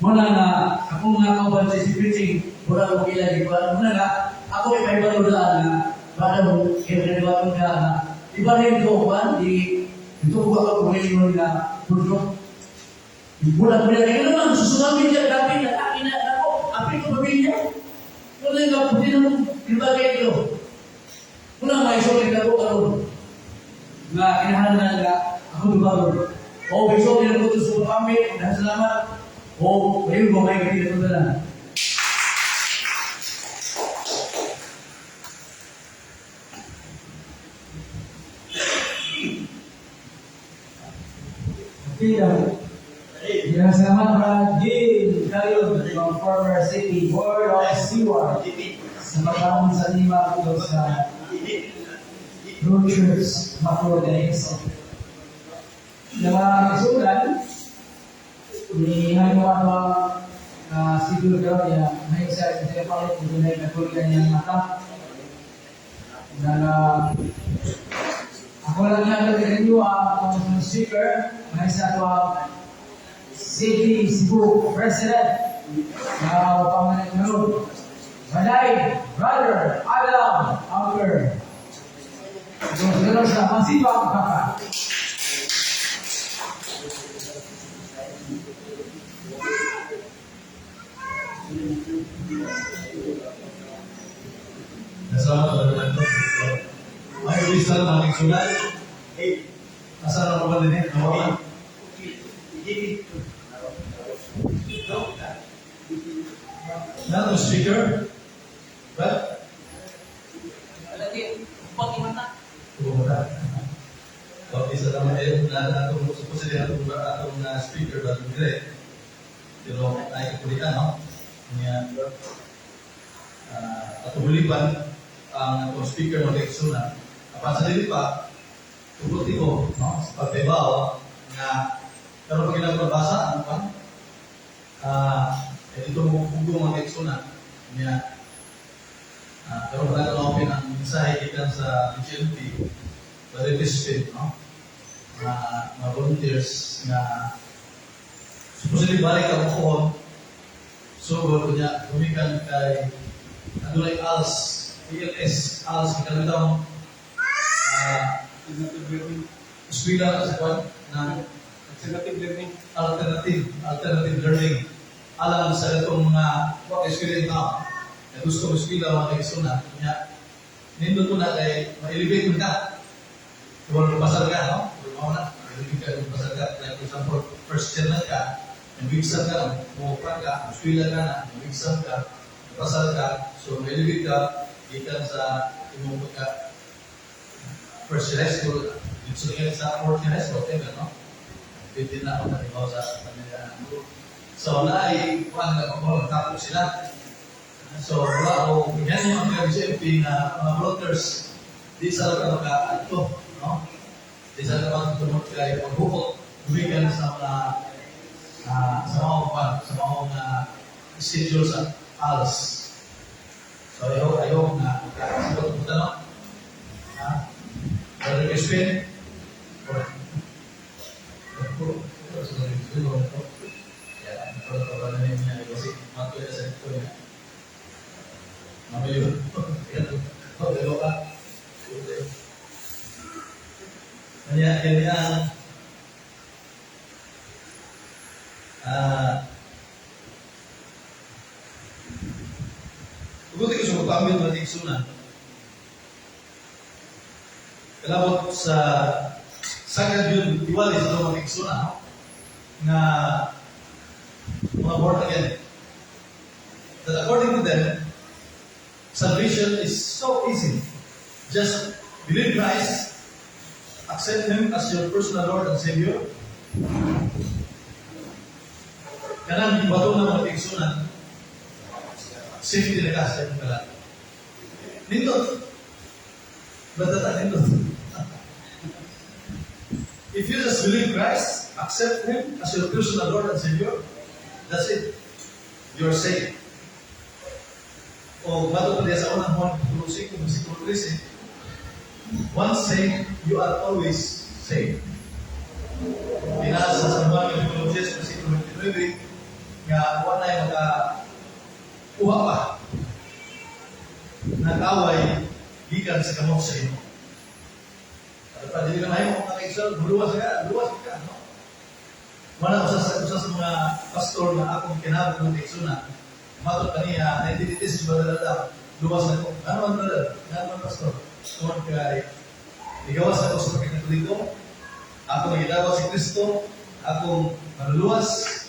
muna nga, akong mga kauban sa preaching, wala ko kila, di ba? Muna nga, ako ipahibaludaan na, bada mo, kaya naniwaton ka na, iba rin ko, ba? Di, ito ko ako kung na, puno. Mula ko nila, kaya naman, susunod niya, gabi na, akin na, ako, akin ko pamilya. Wala nga, puti na, ibagay ito. Muna may isulit ako karon nga kinahanglan nga ako dubagon. O biso nila ko sa pamit, dahil salamat. O ayun ko may gabi na lang. Okay lang. Maraming salamat Brad Gil Kayon from former City Board of Steward sa pagkaon sa lima dito sa True Church Macro Days. Na mga kasulan, ni Hayo ang siguro daw niya, may sa siya palit, ito na yung nagkulian niyang mata. Na ako lang niya nag-renew ang speaker, may sa ako ang City Cebu President na pangalan ngayon. Banay, Brother Adam Anker. Ito sa Masipag Baka. Salamat Brother Anton. May ulisan ng aming sulat. Asa na ko ba din eh? Nawa Na speaker? Ba? Kumata. Okay, salamat eh. Na atong supposedly atong atong speaker ba dire. Pero ay kapulitan no. Nya atong hulipan ang atong speaker mo leksyon. Apan sa dili pa tugot ko no sa pagbibaw nga pero pag ginagawa ano pa eh, dito mo pugong ang leksyon nya pero wala na open ang mensahe gikan sa GLP Brother Crispin, no? Mga, mga volunteers nga supposedly balik ang kuon sugod niya gumikan kay adunay ALS ALS ALS gikan eskwela sa kwan na Alternative learning. Alternative alternative learning alang sa katong mga wa eskwela tao. Kaya gusto mo eskwela, mga kaigsunan, nya, nindot ko na kay ma-elevate mo ka. Kung mapasar ka, no? Kung mao na, ma-elevate ka, kung mapasar ka. Like, for example, first year na ka, nag-exam ka, mupra ka, eskwela ka na, nag-exam ka, napasar ka, so ma-elevate ka, gikan sa imong pagka first year high school, dito sa fourth year high school, okay ba, no? Pwede na ako nalibaw sa kanila. So, na ay, kuhan na ako, tapos sila. So, wala o, yan yung mga BCMP na mga voters, di sa ka maka-ato, no? Di sa ka makatulog kay maghukot, gumikan sa mga kuhan, sa mga schedule sa ALS. So, I hope na makasagot mo, no? Ha? Brother Crispin? Or, ya, kalau kabar niya kasi mato ya sa ito ya. Mamaya yun. Oh, pero ka. Kanya, kanya, tuguti ko sa pagpamil ng igsunan. Kalabot sa sagad yun, iwali sa itong mga igsunan, no? Nga mga born again. That according to them, salvation is so easy. Just believe Christ, accept Him as your personal Lord and Savior. Kanang bato na mga igsunan, safety na ka sa imong kalat. Nindot. Batata nindot. If you just believe Christ, accept Him as your personal Lord and Savior, that's it. You're saved. O bato pa sa unang Juan Kapitulo 5, versikulo 13, once saved, you are always saved. Pinasa sa San Juan Kapitulo 10, versikulo 29, nga wala na maka kuha pa nag-away gikan sa kamot sa imo. At pa dili ka mahimo mga kaigsoon, luwas ka, luwas ka, no? Wala usa sa mga pastor na akong kinabot ng kaigsoon. Matod kaniya, 1986 ba dala, luwas na ko. Ano man, brother? Ano man, pastor? Tungod kay igawas ako sa pagkakatoliko, ako nagidawat si Kristo, akong manluluwas,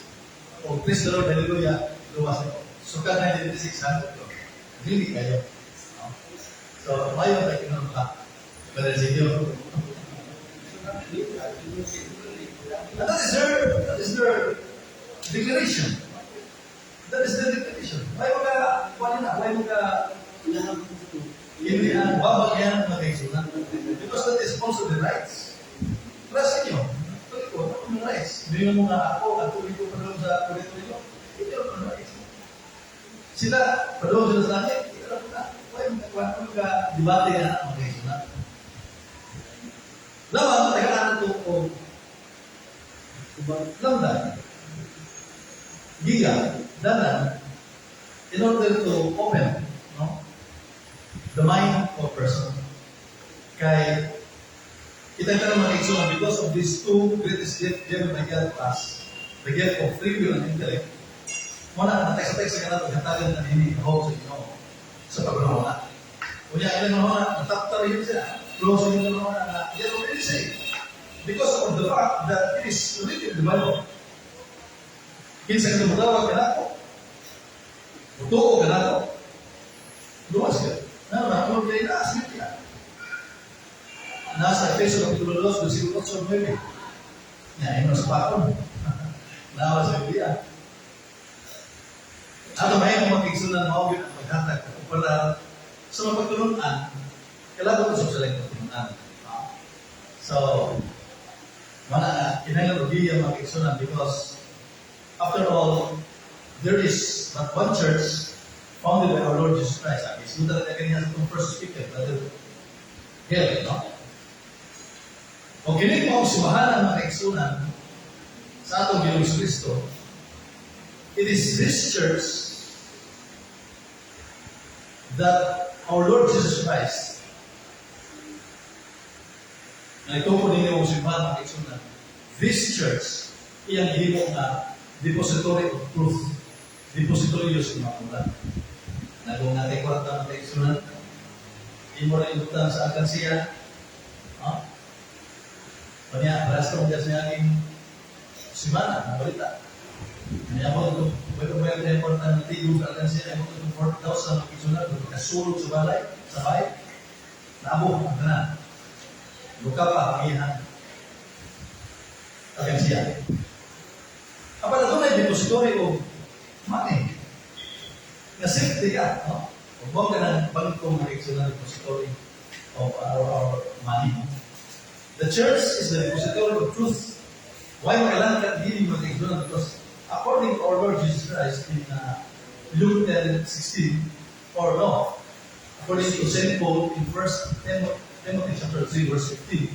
o praise the Lord, hallelujah, luwas ako. So ka 1986, hanot ko. Dili kayo. No? So, mayo tayo kinun ka. Brother Sergio. And that is their declaration. That is their declaration. Why mo ka, wala na, why mo ka, hindi ang babag yan mga kaigsunan. Because that is also the rights. Trust inyo. Tuloy ko, ako mga rights. Hindi mo nga ako, at tuloy ko pa doon sa tuloy-tuloy. Hindi ako mga rights. Sila, pa doon sila sa langit, hindi ka na. Why mo ka debate na mga kaigsunan. Lamang, tagaan ito o lamdan, giga, danan, in order to open, no, the mind of person. Kay, kita ka naman igsoon, because of these two greatest gift given by God to us, the gift of free will and intellect, wala na text-text sa kanatong hatagan na nini, hope sa Ginoo sa paghunaw na. Unya, ilang mga na, nataptar yun siya, close yun mga na, they already say, because of the fact that it is written in the Bible. Kinsa ka mutawag ka nako, mutuo ka nako, luwas ka. Na, na, kung kaya na, sige ka. Nasa Efeso Kapitulo 2, versikulo 8 9. Ya, ino sa pakon. Nawa sa Biblia. Ato may mga kaigsunan, mao gyud ang paghatag para sa mga pagtulunan, kailangan ko sa silang pagtulunan. So, wala na, kinahanglan og giya, mga kaigsunan, because after all, there is but one church founded by our Lord Jesus Christ. Isulat na kaniya sa itong first speaker, Brother Gel, no? O kini mo ang simbahan, mga kaigsunan, sa atong Ginoong Kristo. It is this church that our Lord Jesus Christ na ito po ninyo ang simbahan, mga kaigsunan. This church, iyang gihimo nga depository of truth. Depository sa mga ulan. Nagong natin kwarta ng kaigsunan. Imo rin ibutang sa alkansiya. No? Kanya, parehas ko sa aking simana, ang balita. Kanya mo ito, pwede mo yung kwarta ng tigo sa alkansiya, mo ito 4,000 ng kaigsunan, kasulod sa balay, sa bahay. Naabo, ang tanan. Luka pa, ang iyan. Alkansiya. Apan ito na depository of money. Nga safety ka, no? Huwag ka ng bangko ng external depository of our money. The church is the depository of truth. Why makailangan ka dili mo external? Because according to our Lord Jesus Christ in Luke 10:16, or no, according to St. Paul in 1 Timothy chapter 3, verse 15,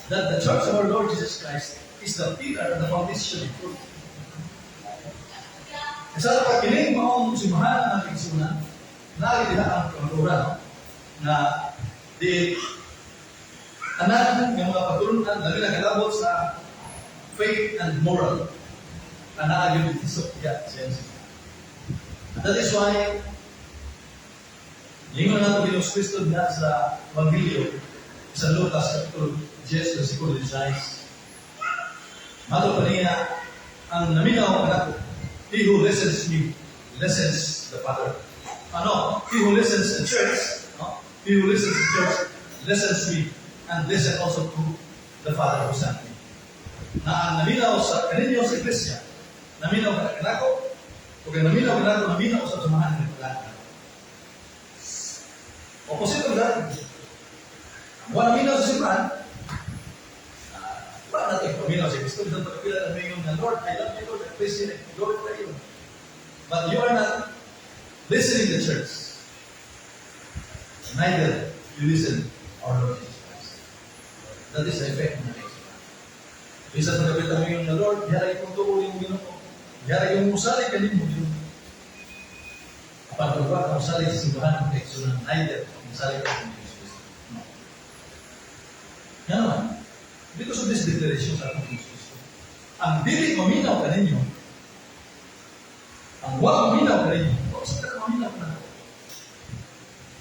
that the church of our Lord Jesus Christ is the pillar and the foundation of truth. Sa pagkiling maong simbahan ng igsunan, naa diha ang kamatuoran, no? Na di tanan ng mga pagtulunan labi na kalabot sa faith and moral na naa gyud sa diha sa iyang simbahan. And that is why lingon nato Ginoong Kristo diha sa Ebanghelyo sa Lucas kapitulo 10 versikulo 16. Mato pa niya ang naminaw kanako, he who listens me listens the Father. Ano? He who listens the church, no? He who listens the church listens me and listen also to the Father who sent me. Na ang naminaw sa kaninyo sa iglesia, naminaw ka kanako, ug ang naminaw kanako, naminaw sa samahan ng paglaan. Opposite of that. Wala naminaw sa simbahan, wala natin paminaw sa Kristo. Bisan pagkapila na may nga, "Lord, I love you, Lord, I praise you, I glorify you." But you are not listening to the church. Neither you listen our Lord Jesus Christ. That is the effect ng next. Bisan pagkapila mo yung Lord, diha yung tuo yung Ginoo. Diha yung musali kanimo yung apan kung ka musali sa simbahan ng teksto ng neither musali ka sa Jesus Kristo. No. Yan naman. Because of this declaration sa atong Jesus Kristo. Ang dili maminaw kaninyo, ang wa maminaw kaninyo, o sa ka maminaw ka na.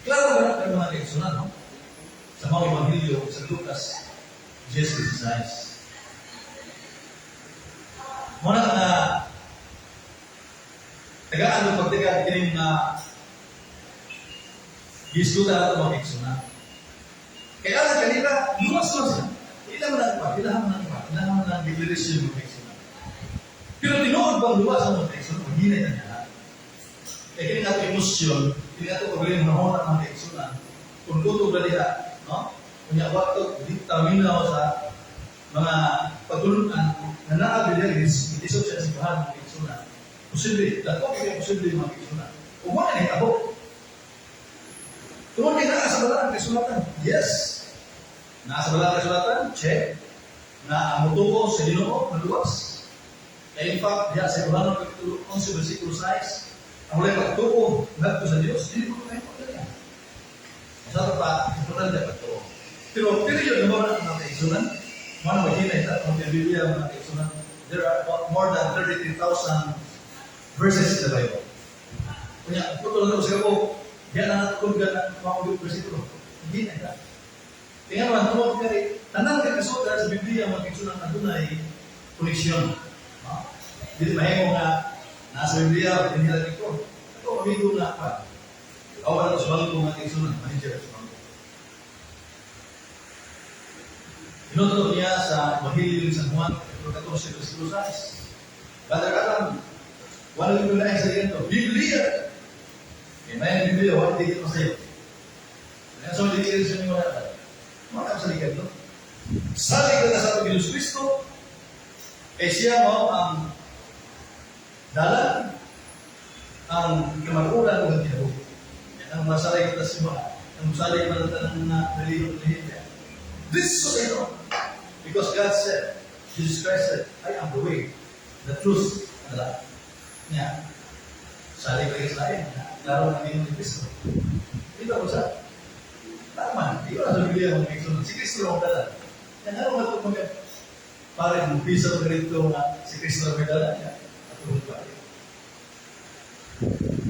Klaro ba na kayo mga kaigsunan, no? Sa mga Ebanghelyo sa Lucas 10:16. Muna nga tagaan mo pagtiga kining nga gisgutan nato mga kaigsunan. Kaya lang kanila, luwas lang sila. Ilan mo na pa, ilan mo na pa, ilan mo na declaration mga kaigsunan. Pero tinuod bang luwas ang mga kaigsunan? Maghinay na niya. Kaya kini ato emosyon, kini ato pagaling mahona mga kaigsunan. Kung kutob na diha, no? Kunya wakto di taminaw sa mga pagtulunan na naa diha is itisod siya sa simbahan mga kaigsunan. Posible, dako kay posible mga kaigsunan. Ug wala ni tabo. Tungod kay naa sa balaan kasulatan. Yes. Naa sa balaan kasulatan, check. Na ang mutuo sa Ginoo maluwas. Kaya in fact, diha sa Hebreo kapitulo 11 versikulo 6, ang walay pagtuo ngadto sa Dios, dili mo kaya pagdala. Sa pa, importante pagtuo. Pero period na ba na mga kaigsunan? Mano maghina ita kung Biblia mga kaigsunan, there are about more than 33,000 verses in the Bible. Kunya, puto lang sa ko, diyan na natulog ka ng mga versikulo. Hindi na ita. Kaya naman, tungod kay tanan kay kasulat sa Biblia mga kaigsunan adunay koneksyon. No? Dili mahimo nga nasa Biblia, dinhi lang ko. Ako amigo nga pa. Ako na sa bangko nga kaigsunan, manager sa bangko. Tinuturo niya sa Ebanghelyo ni San Juan, Kapitulo 14, versikulo 6. Brother Adam, wala yung lain sa ganito. Biblia! Kaya may Biblia, wala dito sa'yo. Kaya sa mga sa inyo wala. Wala sa likod, no? Salig na sa atong Ginoong Kristo, kay siya mo ang dalan, ang kamarulan ug ang kinabuhi. Yan ang masalig ta sa mga, ang masalig man ta ng mga relihiyon. This is so know. Because God said, Jesus Christ said, "I am the way, the truth, and the life." Nga, salig pa sa lain, klaro na ni Kristo. Di ba ko sa? Tama, di ba sa Biblia mga kaigsunan? Si Kristo ang dala. Yan ano nga ito mga parang umpisa ko ganito nga si Kristo ang may dala niya. At pa.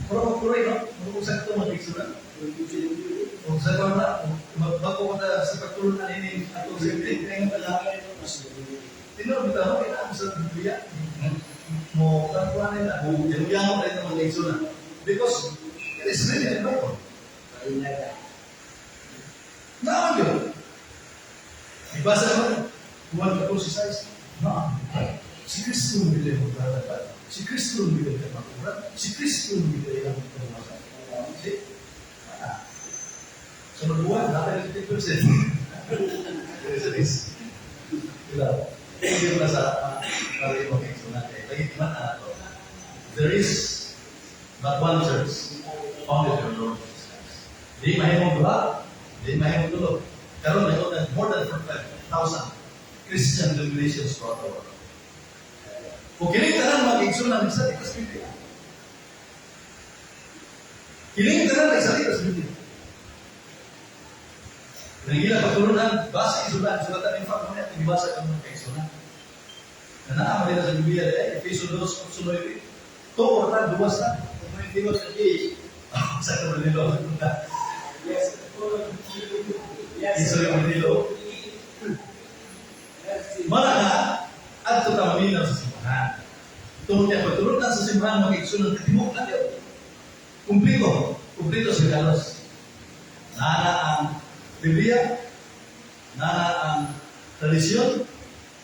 Mura mo kuray, no? Mura mo sakto mga kaigsunan. O sa ko na, bago ko na sa pagtulong na ini atong safety, kaya nga pala, tinuod bitaw, no? Kaya sa Biblia. Mo, kakuha nila, mo, mo tayo ng mga kaigsunan. Because it is written in the Bible. Naman yun. Ibasa naman, 1:14. No. Si Kristo ang bigay mo karapatan. Si Kristo ang bigay ka makuha. Si Kristo ang bigay ang kaluwasan. See? Ah. Sa magbuwan, natin 50%. Yes, it is. Diba? Hindi mo na sa para yung mga natin. Lagi man na ito. There is but one church founded by our Lord Jesus Christ. Di mahimong duha, di mahimong tulo. Karon may more than 5,000 Christian denominations throughout the world. Kung kining tanan mga kaigsunan, nagsalita sa Biblia. Kining tanan nagsalita sa Biblia. Nangila pagtulunan, basa isulat, sulatan in fact, ngunit ibasa ka mga kaigsunan. Na naa man sa Biblia, eh, Efeso 2, 8, 9. Tuo ta, duwas na. Sa Manilo. Yes. Yes. Iso yung Manilo. Mana nga, adto ta maminaw sa simbahan. Tungod kay pagtulunan sa simbahan, mga kaigsunan, katibok na yun. Kumplito. Kumplito sa galos. Nana ang Biblia, nana ang tradisyon,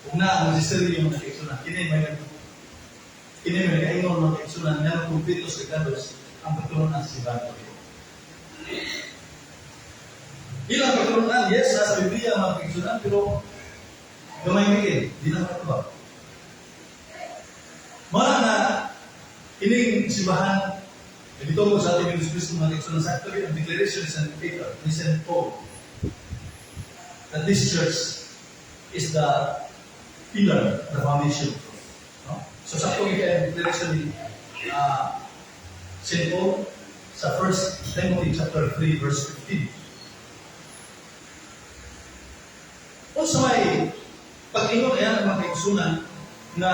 ug na ang magisteryo, mga kaigsunan. Kini may nagaingon, mga kaigsunan, nga kumplito sa galos ang pagtulunan sa simbahan. Ilang pagtulunan, yes, nasa Biblia, mga kaigsunan, pero gamay migil, di na matuwa. Mga na ining simbahan, dito ko sa ating Jesus Cristo, mga kaigsunan, sa actually, ang declaration ni St. Peter, ni St. Paul, that this church is the pillar, the foundation. No? So sa itong declaration ni St. Paul sa 1 Timothy chapter 3 verse 15. Unsa may pag-ingon ayan ang mga kaigsunan na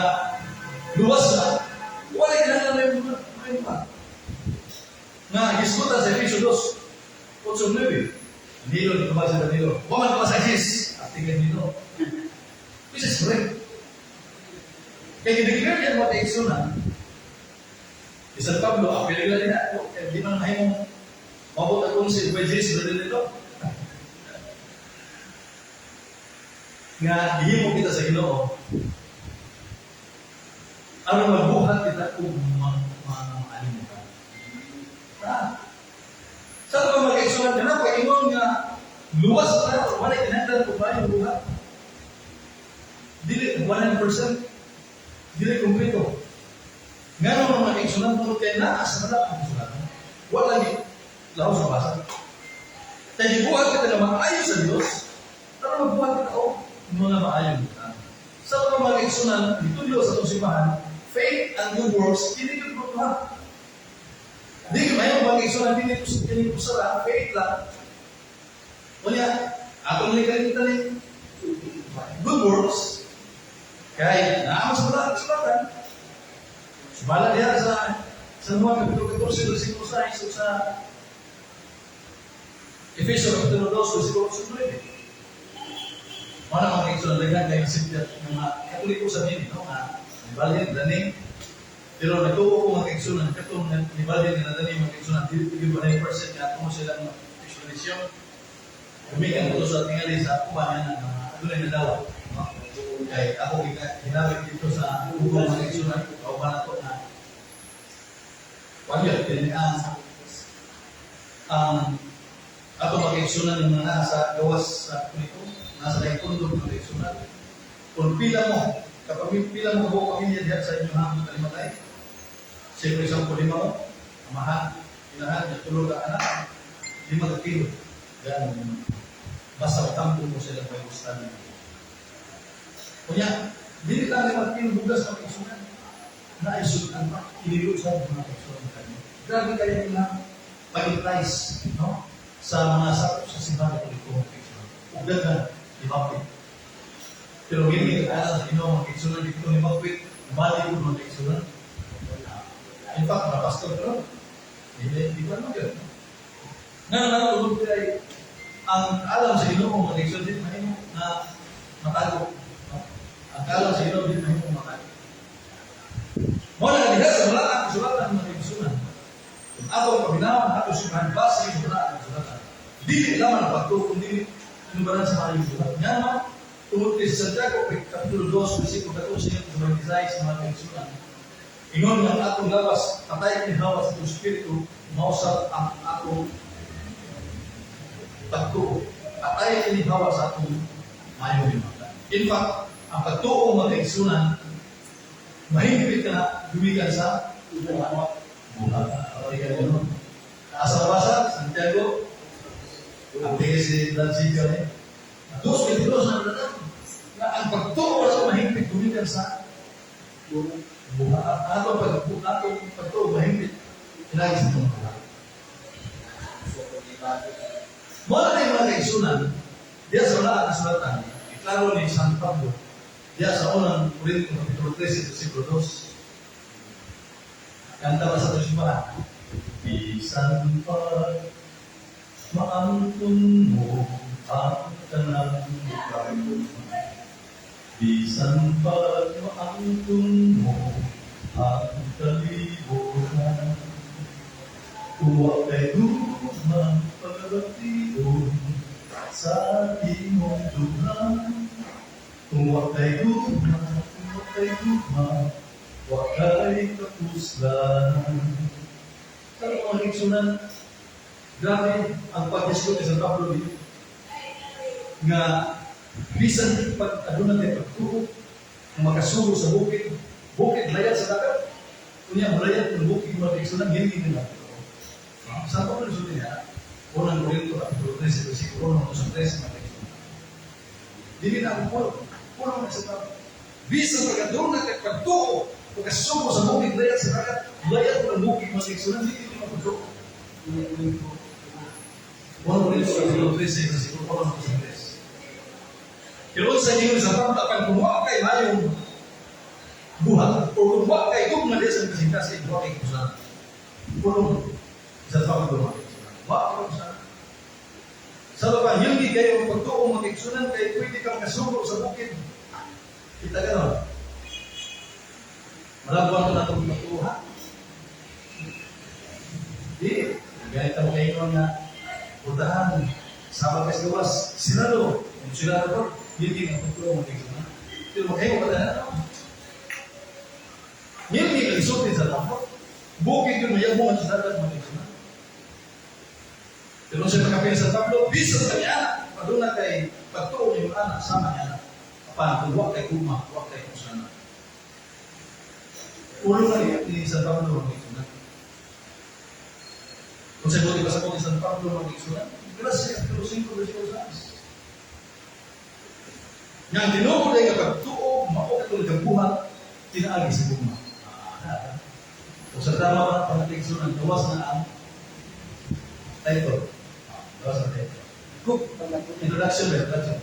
luwas na, wala kinahanglan na yung mga nga gisgutan sa Efeso 2, 8, 9. Danilo, dito ba si Danilo? Waman ka sa Jesus. At tingnan nito. Which is correct. Kaya i-declare yan mga kaigsunan, ni San Pablo, ang pinagla nila ako, kaya di man mahimong mabot akong si Jesus na dito. Nga, gihimo kita sa Ginoo, aron magbuhat kita og mga maalimutan. Ah. Sa ito mga kaigsunan ka na, pag-ingon nga, luwas na, wala kinahanglan kung ba yung buhat. Dili 100%, dili kumpleto. Nga naman mga kaigsunan, tungod kay naa sa wala ang kasulatan. Wala lagi laos sa basa. Kaya gibuhat kita na maayo sa Dios, pero magbuhat kita og mga maayo. Sa mga kaigsunan, gitudlo sa atong simbahan, faith and good works, kini gyud ko ha. Di ka mayo mga kaigsunan, dili ko kini ko sara, faith lang. Unya, atong likalitan ni good works, kay naa sa wala kasulatan. Sumala diha sa San Juan Kapitulo 14, versikulo 6, o sa Efeso Kapitulo 2, versikulo 9. Mana mga kaigsunan, daghan kay sintiat mga Katoliko sa nini, no? Nga nibalhin dani. Pero nagtuo ko, mga kaigsunan, katong nibalhin nga dani, mga kaigsunan, dili gyud 100% nga tungod silang explanation. Gumikan ko sa tingali sa uban nga mga adunay nadawa, no? Kay ako ginamit dito sa Google, mga kaigsunan, kauban nato na wala kini ang ato, mga kaigsunan, yung mga nasa gawas sa Katoliko, nasa taekwondo, mga kaigsunan. Kung pila mo, kapag pila mo buong pamilya diyan sa inyong hanggang kalimatay, siyempre isang lima mo, amahan, inahan, tulo ka anak, 5 ka kilo. Yan, basta tampo mo sila may gusto. Kunya, dili lang 5 kilo bugas, mga kaigsunan. Naisutan pa, inilo sa mga kaigsunan kanyo. Grabe kayo nila pag-price, no? Sa mga sakop sa simbahan Katoliko, mga kaigsunan. Ug daghan, limapit. Pero gini, alam sa Ginoo, mga kaigsunan, dito limapit, bali ko, mga kaigsunan. In fact, mga pastor pero, Hindi, di ba naman yun? Nga naman, tungod kay ang alam sa Ginoo mga kaigsoon di mahimo na matago. No? Ang kaalam sa Ginoo di mahimo matago. Mao na diha sa wala ang kasulatan, mga kaigsuonan. Kung ato paminawan, ato simbahan base sa wala ang kasulatan. Dili lamang ang pagtuo, kundi inubaran sa maayong buhat. Nga naman, tungod kay sa Santiago, Kapitulo 2, versikulo 14 sa 26, mga kaigsuonan. Ingon nga ang atong lawas, patay ni hawa sa atong espiritu, mausap ang atong pagtuo. Patay ni hawa sa atong maayong buhat. In fact, ang pagtuo, mga kaigsuonan, mahingpit ka na gumikan sa buhat. Buhat. Asa basa, Santiago, ang tingin si Francisco ni 2:22 na na na ang pagtuo sa mahingpit gumikan sa buhat. Ato pagtuo mahingpit ilagi sa itong buhat. Mao na yung mga kaigsuonan, diya sa wala ang kasulatan, iklaro ni San Pablo, diya sa unang Korinto, Kapitulo 13, versikulo 2. Kanta ba sa itong simbahan? Bisan pa maangkon mo ang tanang bukang, bisan pa maangkon mo ang kalibutan, kung wa kay gugma pagabation sa imong duha. Kung wa kay gugma, kung wa kay gugma, wa kay kapuslan. Sa mga kaigsuonan, grabe ang pag-discover ni San Pablo dito. Nga, bisan pag aduna kay pagtuo, kung makasugo sa bukid, bukid layad sa dagat, kunya malayad ng bukid, mga kaigsuonan, hindi nila. San Pablo nisulti niya, unang Korinto, Kapitulo 13, versikulo 1 sa 3, mga kaigsuonan. Dili na ako pulo. Pulo na sa tao. Bisan pag aduna kay pagtuo, pagkasugo sa bukid, layad sa dagat, layad ng bukid, mga kaigsuonan, hindi nila pagtuo. Unang Korinto, Kapitulo 13, versikulo 1 sa 3. Pero sa inyo sa Pablo, apan kung wa kay mayong buhat, o kung wa kay gugma diya sa kasing-kasing, wa kay kusan. Pulong sa Pablo, mga kaigsuonan. Wa kay kusan. Sa pa, hindi kayo pagtuo, mga kaigsuonan, kay pwede kang kasugo sa bukid. Kita ganon. Malabuan ko na itong pagtuo, ha? Di, ganito mo kayo nga, puntahan, sama kay gawas, sinalo, kung sila ko, hindi nga pagtuo, mga kaigsuonan. Pero makayo pa na, hindi ka isutin sa tampo. Bukid yun, mayabong ang sa dagat, mga kaigsuonan. Pero sa pagkapil sa Pablo, bisan sa niya, paduna kay pagtuo yung anak, sama niya na. Apan, kung wa kay gugma, wa kay kusana. Ulo na ni San Pablo, mga kaigsuonan. Kung sa buti pa sa ni San Pablo, mga kaigsuonan, Galacia, Kapitulo 5, versikulo 6. Nga tinuod ay pagtuo, mao katong nagabuhat, tinaagi sa gugma. Ah, kung sa drama pa, pangatigsunan, gawas na ang title. Ah, gawas ang title. Introduction ba? Introduction.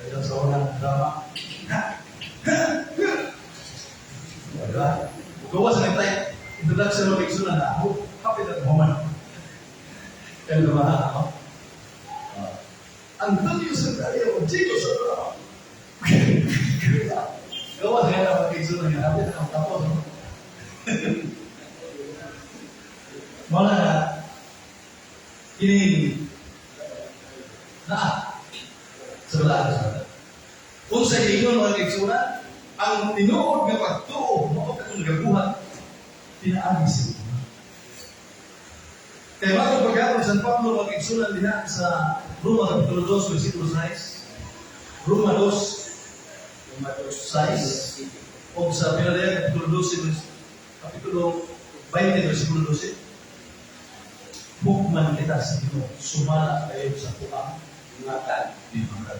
Kaya sa unang drama, diba? Gawas na yung title. Introduction mo, kaigsuonan na, oh, happy that moment. Kaya diba, no? Ah. Antonio Santario, Chico sa drama. Gawas na yung kaigsuonan nga, happy na ang tapos. No? Mao na kini naa sa balaan sa kung sa ingon, mga kaigsuonan, ang tinuod nga pagtuo mao katong nagabuhat pinaagi sa gugma. Kay bago pagkatong San Pablo, mga kaigsuonan, diha sa Roma Kapitulo 2 versikulo 6. Roma 2 6 o sa Pinadaya Kapitulo 12 Kapitulo 20 versikulo 12. Hukman kita sa Ginoo sumala kayo sa kuang binuhatan.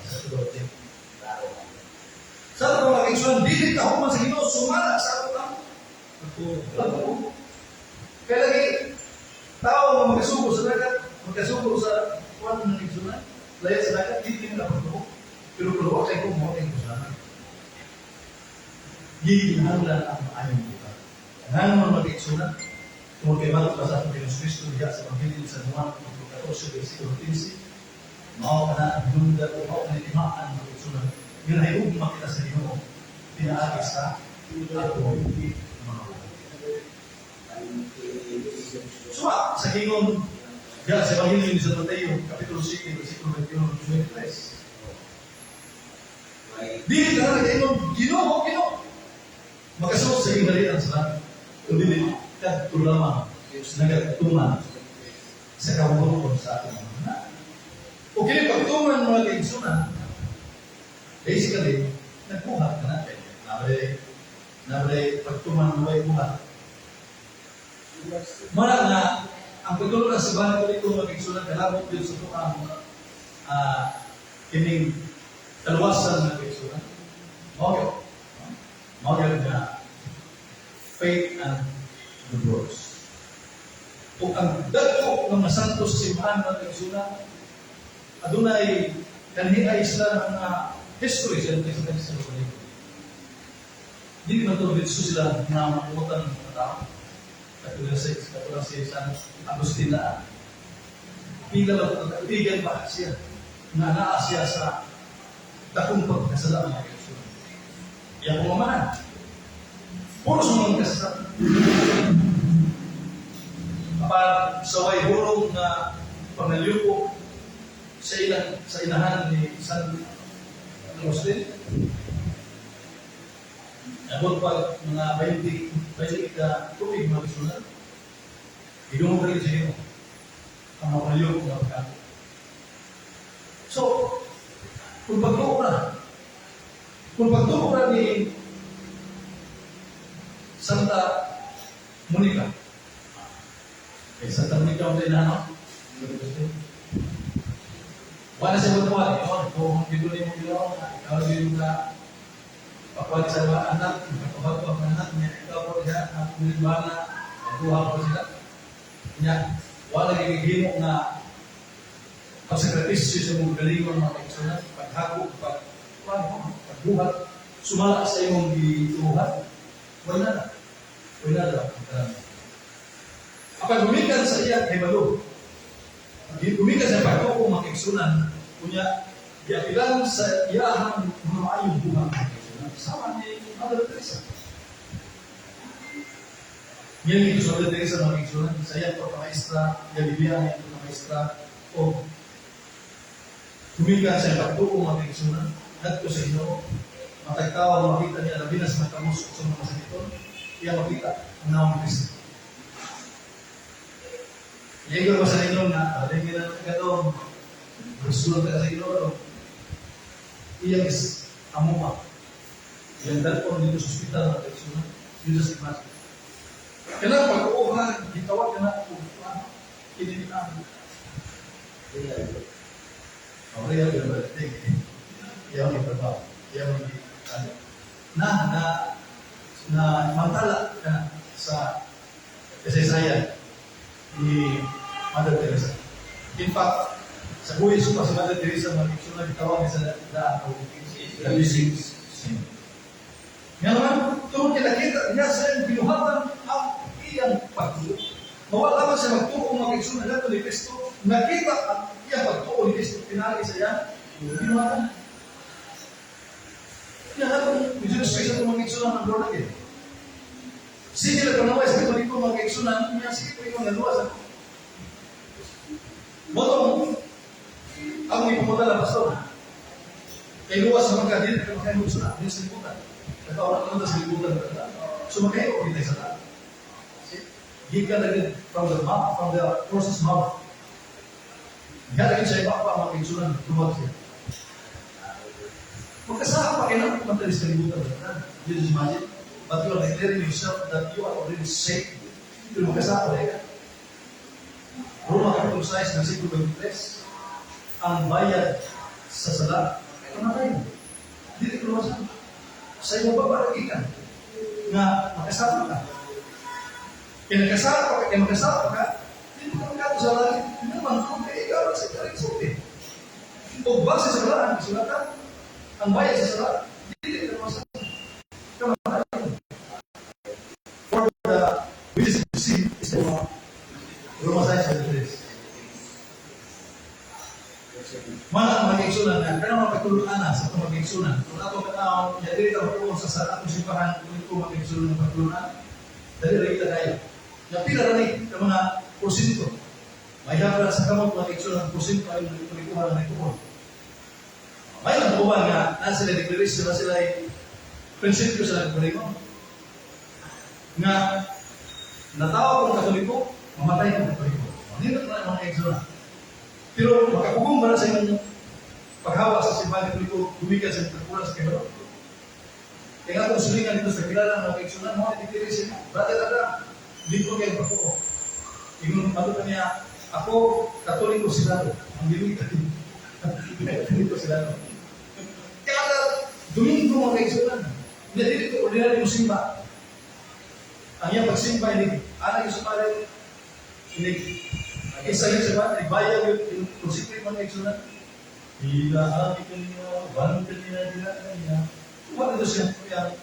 Sa 12. Sa ito, mga kaigsuonan, dili ta hukman sa Ginoo sumala sa atong pagtuo. Kaya lagi tao nga magkasugo sa dagat, magkasugo sa kuan ng kaigsuonan, layad sa dagat, dili na pagtuo. Pero kung wa kay kung kay kusana. Gikinahanglan ang maayong buhat. Ngano man, mga kaigsuonan, tungod kay ibato pa sa atong Diyos Kristo diha sa Ebanghelyo sa Juan kapitulo 14 versikulo 15, mao kana ang hinungdan o mao kana timaan, mga kaigsunan, nga nahigugma kita sa Ginoo pinaagi sa atong mga buhat. Suma sa gingon diha sa Ebanghelyo ni San Mateo kapitulo 7 versikulo 21 to 23. Dili tanan nagaingon, "Ginoo, Ginoo," makasulod sa gingharian sa langit, kundi kadto lamang nagatuman sa kabubut-on sa atong mga. O kini pagtuman, mga kaigsunan, basically, nagbuhat ka na. Nabre pagtuman mo ay buhat. Mara nga, ang pagtulong ng simbahan Katoliko, mga kaigsunan, kalabot din sa tuang kining kaluwasan, mga kaigsunan. Mao gyud. Mao gyud nga faith and good works. Ug ang dagko ng mga santo sa simbahan, mga kaigsunan, adunay kanhi ay sila ng mga history sa sa Katoliko. Dili man to dito sila na makutan ng mga tao. Katulad si San Agustin na pila lang kaibigan pa siya na naa siya sa dakong pagkasala, mga kaigsunan. Iya pamamahan. Puro sa mga kasala. Apan sa way hurong na pangalyuko sa inahan ni San Agustin, abot pag mga 20, 20 ka tuig, mga kaigsunan, gidungog rin sa Ginoo ang mga pangalyuko nga pagkato. So, kung pagtuo ra ni Santa Monica, eh, Santa Monica ang tayo na, no? Wala siya magtuwa, eh, kung hindi mo ginawa, ikaw din na pakuha sa mga anak, magpabago ang anak niya, ikaw po siya, ang bana, magkuha po sila. Niya, wala gigihimo nga pagsakripisyo sa mong galingon, mga kaigsunan, paghako, pagbuhat, sumala sa imong gituhat, wala na. Wala na. Apan gumikan sa iya kahibalo, gumikan sa pagtuo, mga kaigsunan, kunya, giapilan sa iyahang mga maayong buhat, mga kaigsunan, sama ni Mother Teresa. Yan ito sa Mother Teresa, mga kaigsunan, sa iyang pagpamaestra, gabibiyan niya pagpamaestra, o gumikan sa pagtuo, mga kaigsunan, ngadto sa Ginoo, matag tawo makita niya, labi na sa mga kamusok sa mga masakiton, iya makita ang nawong ni Kristo. Iyago ba sa inyo nga, alin nila ng katong, Resulta ka sa Ginoo, iyang is amo. Iyang dalon dito sa ospital ng kaigsunan, you just imagine. Kailangan pag-uuha, gitawag ka na kung ano, kininian. Oh, real yun ba? Iyang itrabaho, iyang ano, na, na, na mantala ka na sa kasaysayan ni Mother Teresa. In fact, sa buhay pa sa Mother Teresa, mga kaigsunan, gitawag niya sa daan o the missing saint. Nga naman, tungod kay nakita niya sa iyang binuhatan ang iyang pagtuo. Mawala man siya magtuo, mga kaigsunan, ngadto ni Kristo, nakita ang iyang pagtuo ni Kristo pinaagi sa iyang binuhatan. Kaya nga kung medyo special itong mga kaigsunan ng born again. Sige lang kanaway sa Katoliko, mga kaigsunan, niya sige po yung naluwas ako. Motong, ang ipumunta lang, pastor. Kay luwas sa mga dili ka makahingon sa dili sa libutan. Nakaura ka sa libutan. So makahingon kita sa lahat. See? Gikan na rin from the mouth, from the horse's mouth. Diha lagi sa iba pa mga kaigsunan, tumag siya. Magkasama pa kayo ng matalis sa libutan. You just imagine? But you are declaring yourself that you are already saved. Pero magkasama ka. Roma Kapitulo 6, versikulo 23, ang bayad sa sala, kamatayan. Dili kaluwasan. Sa imo ba ka nga makasama ka. Kaya makasama ka, hindi ka makato sa langit. Hindi naman kung kay ikaw sa ikaw sulti. O base sa balaan, kasulatan, ang bayad sa sala, dili kaluwasan. Kamatayan. For the wages of sin is the law. Roma 6:23. Mana ang mga kaigsunan nga, pero mga pagtulunan sa itong mga kaigsunan. Kung ato katao, ya dili ta matuon sa atong simbahan, kung ito mga kaigsunan ng pagtulunan, dali ra kita kayo. Ya pila ra ni ka mga porsyento. May hapra sa kamot mga kaigsunan, porsyento ay nagkulikuhan na nagtuon. May lang uban nga, na sila declaration, na sila prinsipyo sa nagkuliko. Nga, natawa kong Katoliko, mamatay kong Katoliko. Nindot na ang mga kaigsunan. Pero makapugong ba na sa inyong paghawa sa simbahan Katoliko, gumikan sa pagkulang sa kibalo? Kaya nga itong silingan dito sa kilala ng mga kaigsunan, mga declaration, "Brother Adam, lingkod kayo ako." Ingon, ato ka niya, "Ako, Katoliko sila." Ang dili Katoliko sila. Kada Domingo, mga kaigsunan, hindi dito ordinary mo simba. Ang iyang pagsimba, hindi, anak yung sumali, hindi, isa yun sa ba, nagbayad yun, yung consecrate mga kaigsunan. Ila aki kaniya, wan kaniya, ila kaniya. Wala ito siya, kaya,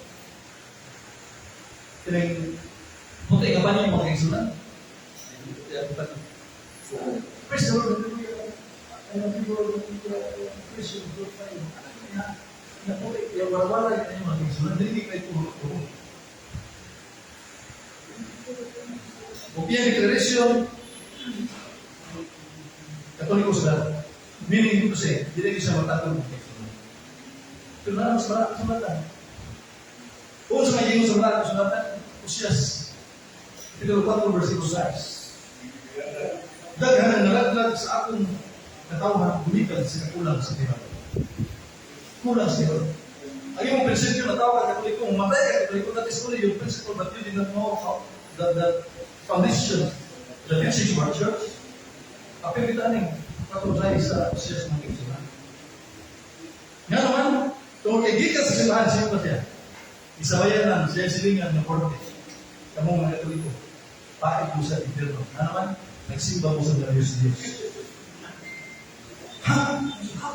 kining, puti ka ba niyo mga kaigsunan? Praise the Lord, hallelujah. I love you, Lord, praise you, Lord, tayo. Anak niya, naputi, kaya wala-wala yun yung mga kaigsunan, hindi kayo turo-turo. Kung iyang declaration, Katoliko sila. Meaning to say, hindi siya matatag ng kaigsunan. Pero na mas marami sa mata. Kung sa mga sa marami sa mata, Osias, Kapitulo 4, versikulo 6. Daghan ang nalaglag sa akong katawhan gumikan sa kulang sa tibay. Kulang sa tibay. Ang imong prinsipyo na tawag ka Katoliko, matay ka Katoliko, that is only your principle, but you did not know how the foundation, the teaching of our church. Apil kita ning patungay sa Osias mga kaigsunan. Nga naman, tungod kay gikan sa simbahan siya ba siya? Isabayan lang siya silingan ng korte. Kamong mga Katoliko, pait mo sa impyerno. Nga naman, nagsimba mo sa mga Diyos Diyos. Ha? Ha?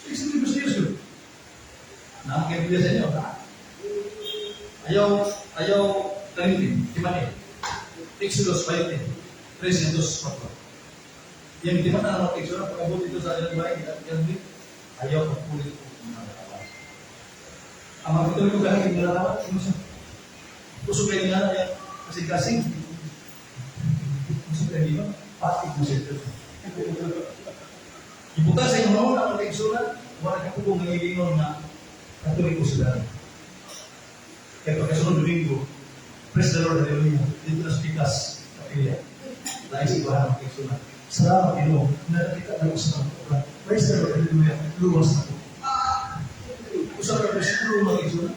Nagsimba mo sa Diyos yun? Nakakaibigan sa inyo, ha? Ayaw, ayaw, kalimtin, timani. Exodus 20, 3 2, 4. Yang di mana ang Exodus, pag-abot dito sa ilang bahay, yan ayaw pagpulit ko ng mga katawan. Ang mga Katoliko galing yung nalalaman, ano siya? Usog kayo nga na yan, kasing-kasing. Usog kayo dito, pati mo siya ito. Ibuta sa inyong noon ang mga kaigsunan, wala ka po nangigingon nga Katoliko sila. Kaya pagkasunod Domingo, praise the Lord, hallelujah, dito na sa Pikas, kapilya. Lain simbahan ang kaigsunan. Salamat, Ginoo, nakakita na ko sa mga ulan. Praise the Lord, hallelujah, luwas na ko. Ah! Usa ka bersikulo mga kaigsunan.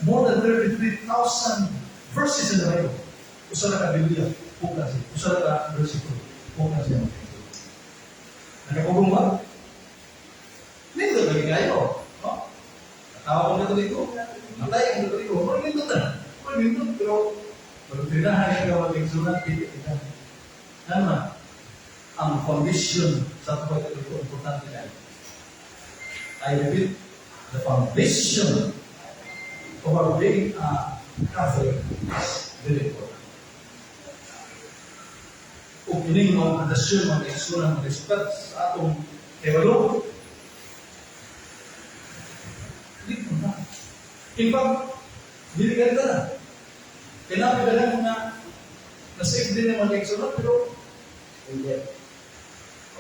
More than 33,000 verses in the Bible. Usa ka Biblia, bukas siya. Usa ka versikulo, bukas siya. Nakapugong ba? Nindot lagi kayo. No? Natawa kong Katoliko. Matay ang Katoliko. Pero nindot na. Pero nindot. Pero pagtrinahan ka mga sulat, pili kita. Ano ang foundation sa pagkatoliko, importante kayo. I repeat, the foundation of our being a Catholic is very important. Kung ining mga pundasyon, mga kaigsunan, mga isukat sa atong kahibalo, hindi ko na. In fact, dili ka na. Kailangan ka lang mga na-save din ng mga kaigsunan, pero Hindi.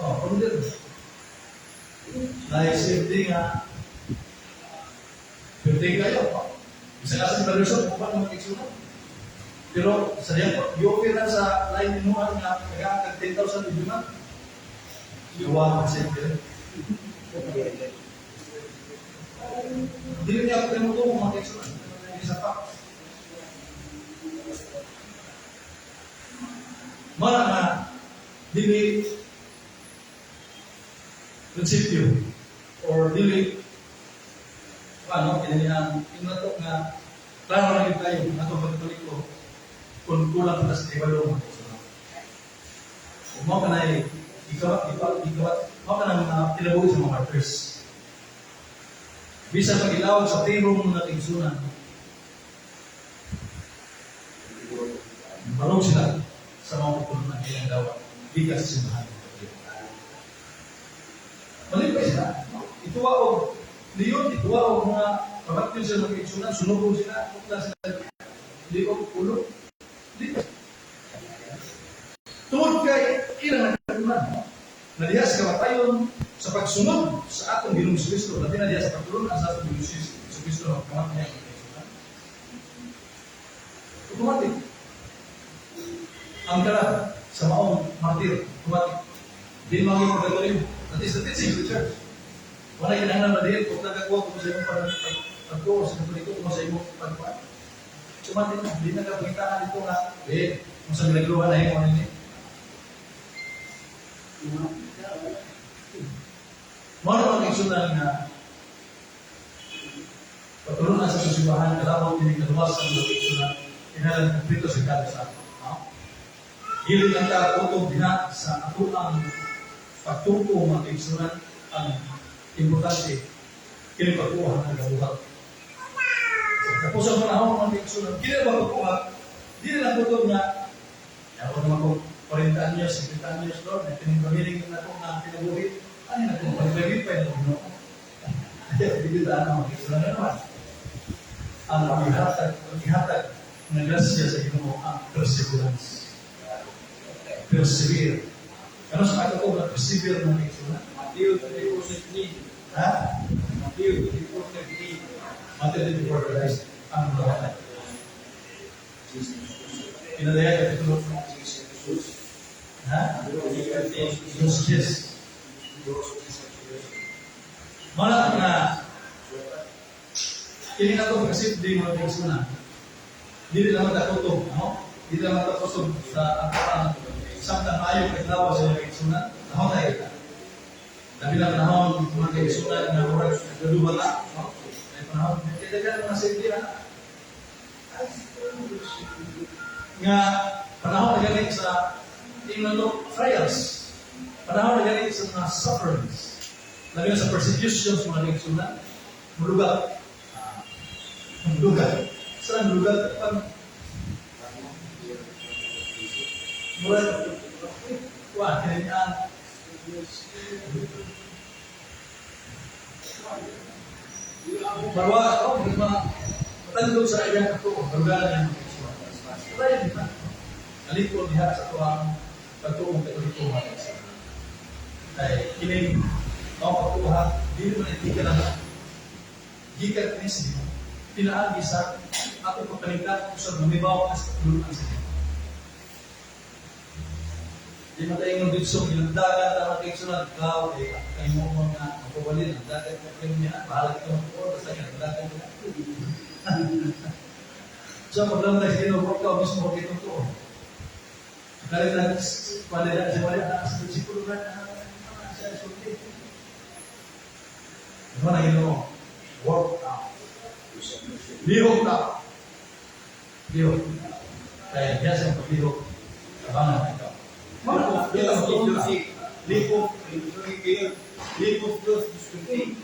Oh, hindi. Na-save din nga, pwede kayo. Isa ka sa version, kung paano mga kaigsunan. Pero sa diyan, i-offer na sa line inuhan nga nag 10,000 every month. Iwa ka siyempre. Hindi. Dili niya ako tinutumo mga kaigsunan. Hindi sa fact. Mana nga, dili prinsipyo or dili ano, kinaniyang inato nga klaro na yun tayo ato pagkatoliko kung kulang kita sa kahibalo mga kaigsunan. Kung mo ka na ikaw, ikaw, ikaw, mo ka na mga kinabuhi sa mga martyrs. Bisan pag ilawag sa tirong mga kaigsunan, Barog sila sa mga pagtulunan ilang dawa gikan sa simbahan. Malipay sila. No? Ituwa og leon, ituwa og mga pamatyon sila mga kaigsunan, sunugon sila, putla sila, liog, ulo. Lipay. Tungod kay ilang nagkatunan, no? Na diha sa kamatayon sa pagsunod sa atong Ginoong Kristo, labi na diha sa pagtulunan sa atong Ginoong Kristo, kamat niya ang kaigsunan. Automatic. Ang kalat sa maong martir, automatic. Di mga pagkatuloy. That is the teaching of the church. Wala kinahanglan na diin kung nagagawa kung sa imong pagtuo sa Katoliko, kung sa imong pagkuan. Automatic na, di na kapangitaan dito nga, eh, kung sa milagruhan na imo nini. Mao na mga kaigsunan nga patulunan sa simbahan, kalabot kini kaluwas sa mga kaigsunan, kinahanglan kumpleto sa kada sa ato. No? Dili lang ta kutob diha sa ato ang pagtuo, mga kaigsunan, ang importante kini pagkuha ng gabuhat. Tapos ang panahon, mga kaigsunan, kini ba pagkuha, dili lang kutob nga ako naman ko 40 anyos, 50 anyos, Lord, na pinagpamiling na ako nga kinabuhi, ano na kung palibagin pa yung Ginoo. Ay, bigla na mga kaigsunan na naman. Ang ihatag ng grasya sa Ginoo ang perseverance. Persevere. Ano sa ato ko na persevere ng kaigsunan? Matthew 24:13. Ha? Matthew 24:13. Matthew 24 guys, ang lahat. Pinadaya kapitulo. Ha? Dos Diyes. Wala nga kini na to kasi di mga kaigsunan. Dili lang matakutob, no? Dili lang matakutob sa ang samtang maayo kay lawas sa mga kaigsunan. Nahon tayo kita. Labi lang panahon mga kaigsunan nga murag naduba ta, no? May panahon kay daghan mga simple na nga panahon na gani sa tingnan trials. Panahon na gani sa mga sufferings. Labi na sa persecutions, mga kaigsunan. Mulugat. Ah, mulugat. Saan mulugat? Pag murag, wah, kini ang Barwa, oh, di ba? Matandog sa iyang katuo, barugalan niya mga kaigsunan. Kaya di ba? Nalikod diha sa tuwang pagtuong Katoliko, mga kaigsunan. Kay kining mao pagtuha, di man itika na lang. Gikan kini sa Ginoo. Pinaagi sa ato pagpaningkamot sa lumibaw sa katulunan sa Ginoo. Di man tayo ng dito ginagdagan ta mga kaigsunan, ikaw, eh, kay mo mga mapawalin, ang dagan ka kayo niya, bahala ka magtuon, basta ginagdagan ka. So, paglamay sa Ginoo, ikaw mismo magkitong tuon. Galit na, wala na, siya wala na, sa siguro na, siya sulti. Ano na Ginoo? Work out. Lihok ta. Lihok. Kaya diya sa paglihok, abangan ikaw. Mga kita matuon ka. Lipos, Lipos dos discutir.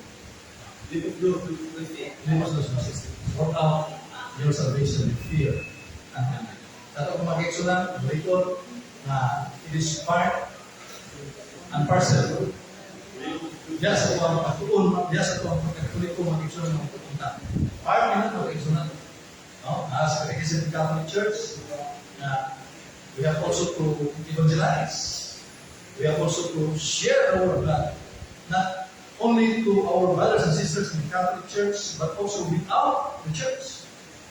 Lipos dos discutir. Limos dos dos. Work out your salvation with fear and trembling. Sa ato kung makiksulan, record na it is part and parcel. Diya sa tuwang pagtuon, diya sa tuwang pagkatoliko makiksulan ng pupunta. Part nila makiksulan. No? As Catechism Catholic Church, na we have also to evangelize. We have also to share the word of God. Not only to our brothers and sisters in the Catholic Church, but also without the church.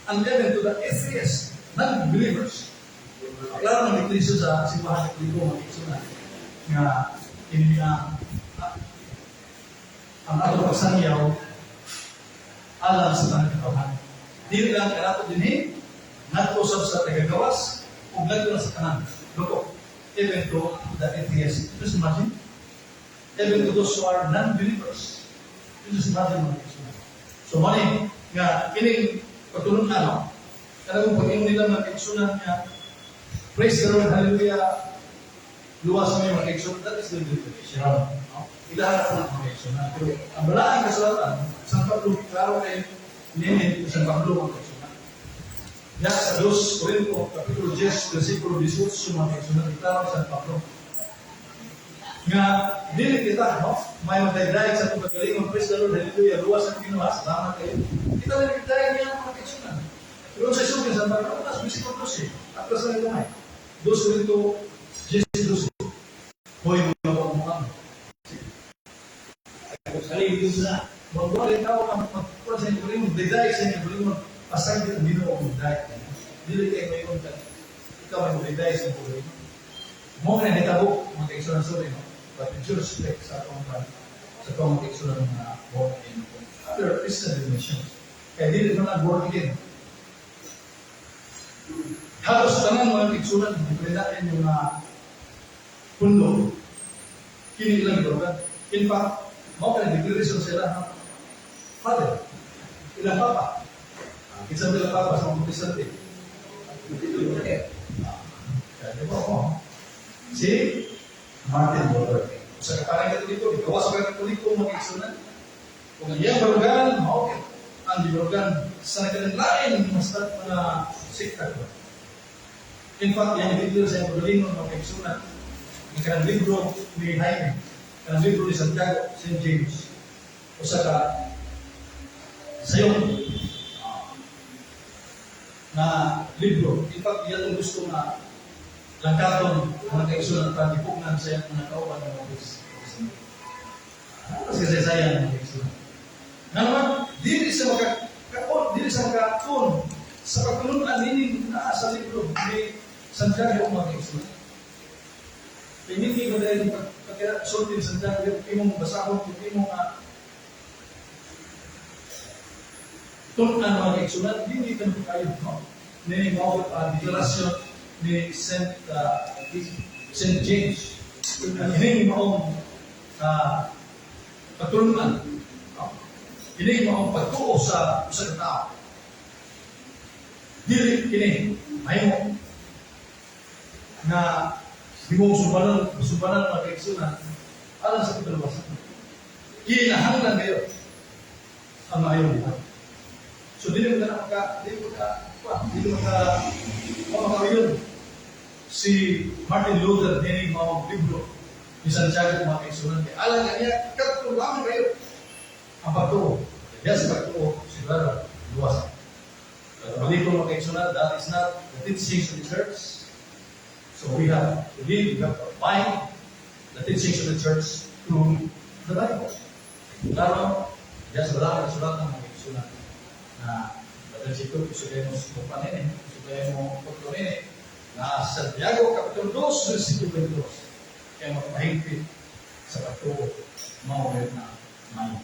And even to the atheists, non-believers. Klaro ng Iglesia sa simbahan Katoliko mga kaigsunan nga kini ang ato pagsangyaw alang sa tanang katawhan. Dili lang kanato dinhi, ngadto sab sa tagagawas ug ngadto na sa tanan. Loko. Even to the atheists. Just imagine. Even to those who are non-believers. Just imagine, mga kaigsunan. So mani nga kining pagtulungan, no? Kanang pag-ingon nila, mga kaigsunan, nga "Praise the Lord, hallelujah, luwas mo yung mga kaigsunan," that is the interpretation. No? Ilahan ako ng mga kaigsunan. Pero ang balaang kasulatan, San Pablo, klaro kay nini dito San Pablo, mga kaigsunan. Ya sa 2 Corinto, Kapitulo 10, versikulo 18, mga kaigsunan, iklaro sa Pablo nga dili kita, no? May magdaydag sa atong kagalingon, "Praise the Lord, hallelujah, luwas ang Ginoo, salamat kayo." Kita lang nagdayag niya mga kaigsunan. Pero sa isukin sa Pablo, mas versikulo 12, atras lang gamay. 2 Corinto 10, 12. Hoy, mga pagmukhang. Saling sa Wag ikaw ang magkuhan sa inyong galingon, daydag sa inyong galingon, pasagdi ang Ginoo ang dayag. Dili kayo mayon ka. Ikaw ay magdaydag sa inyong galingon. Mo nga nitabo mga kaigsunan, sorry, no? But with due respect sa atong mga kaigsunan mga born again, other Christian denominations. Kaya dili man ang born again. Halos tanan mga kaigsunan, natin yung mga pundo. Kini ilang gibarugan. In fact, mao ka declaration sila ha? Father, ilang papa. Kinsa ilang papa sa mga Protestante? Kaya di ba, oh? Si Martin Luther. Sa kaparang Katoliko, ikawas sa Katoliko mga kaigsunan. Kung ang iyang barugan, mao ang gibarugan sa nagkalain mas mga sekta ko. In fact, yan yung sa iyang pagalingon mga kaigsunan. Ang kanang libro ni Jaime, kanang libro ni Santiago, St. James, usa ka sayon na libro. In fact, iyan ang gusto nga langkaton mga kaigsunan para gipugnan sa iyang mga kauban ng mga Protestante. Kasi kasaysayan mga kaigsunan. Nga naman, dili sa makakon sa pagtulunan nini naa sa libro ni Santiago mga kaigsunan. Pinili ko dahil pagkasulti ni Santiago, imong basahon, imong tun-an mga kaigsunan, dili ka kayo, no? Ni mao deklarasyon ni Saint James. Ang ining maong pagtulunan, no? Ini maong pagtuo sa usa ka tao. Dili kini mahimo nga imong sumbanan mga kaigsunan alang sa kaluwasan. Kinahanglan kayo ang maayong buhat. So dili mo ka makayon si Martin Luther nining maong libro ni Santiago mga kaigsunan kay alang kaniya katulungan kayo ang pagtuo. Kaya sa pagtuo siguro luwasan. Pero balik ko mga kaigsunan, that is not the teachings of the church. So we have to live, we have to abide the teachings of the church through the Bible. Klaro, diyan sa wala sulat ng mga kaigsunan na dahil si ito, isugay mo sa panini, isugay mo pagtunini, na Santiago, Kapitulo 2, versikulo 22, kaya magpahigpit sa pagtuo, mao na may.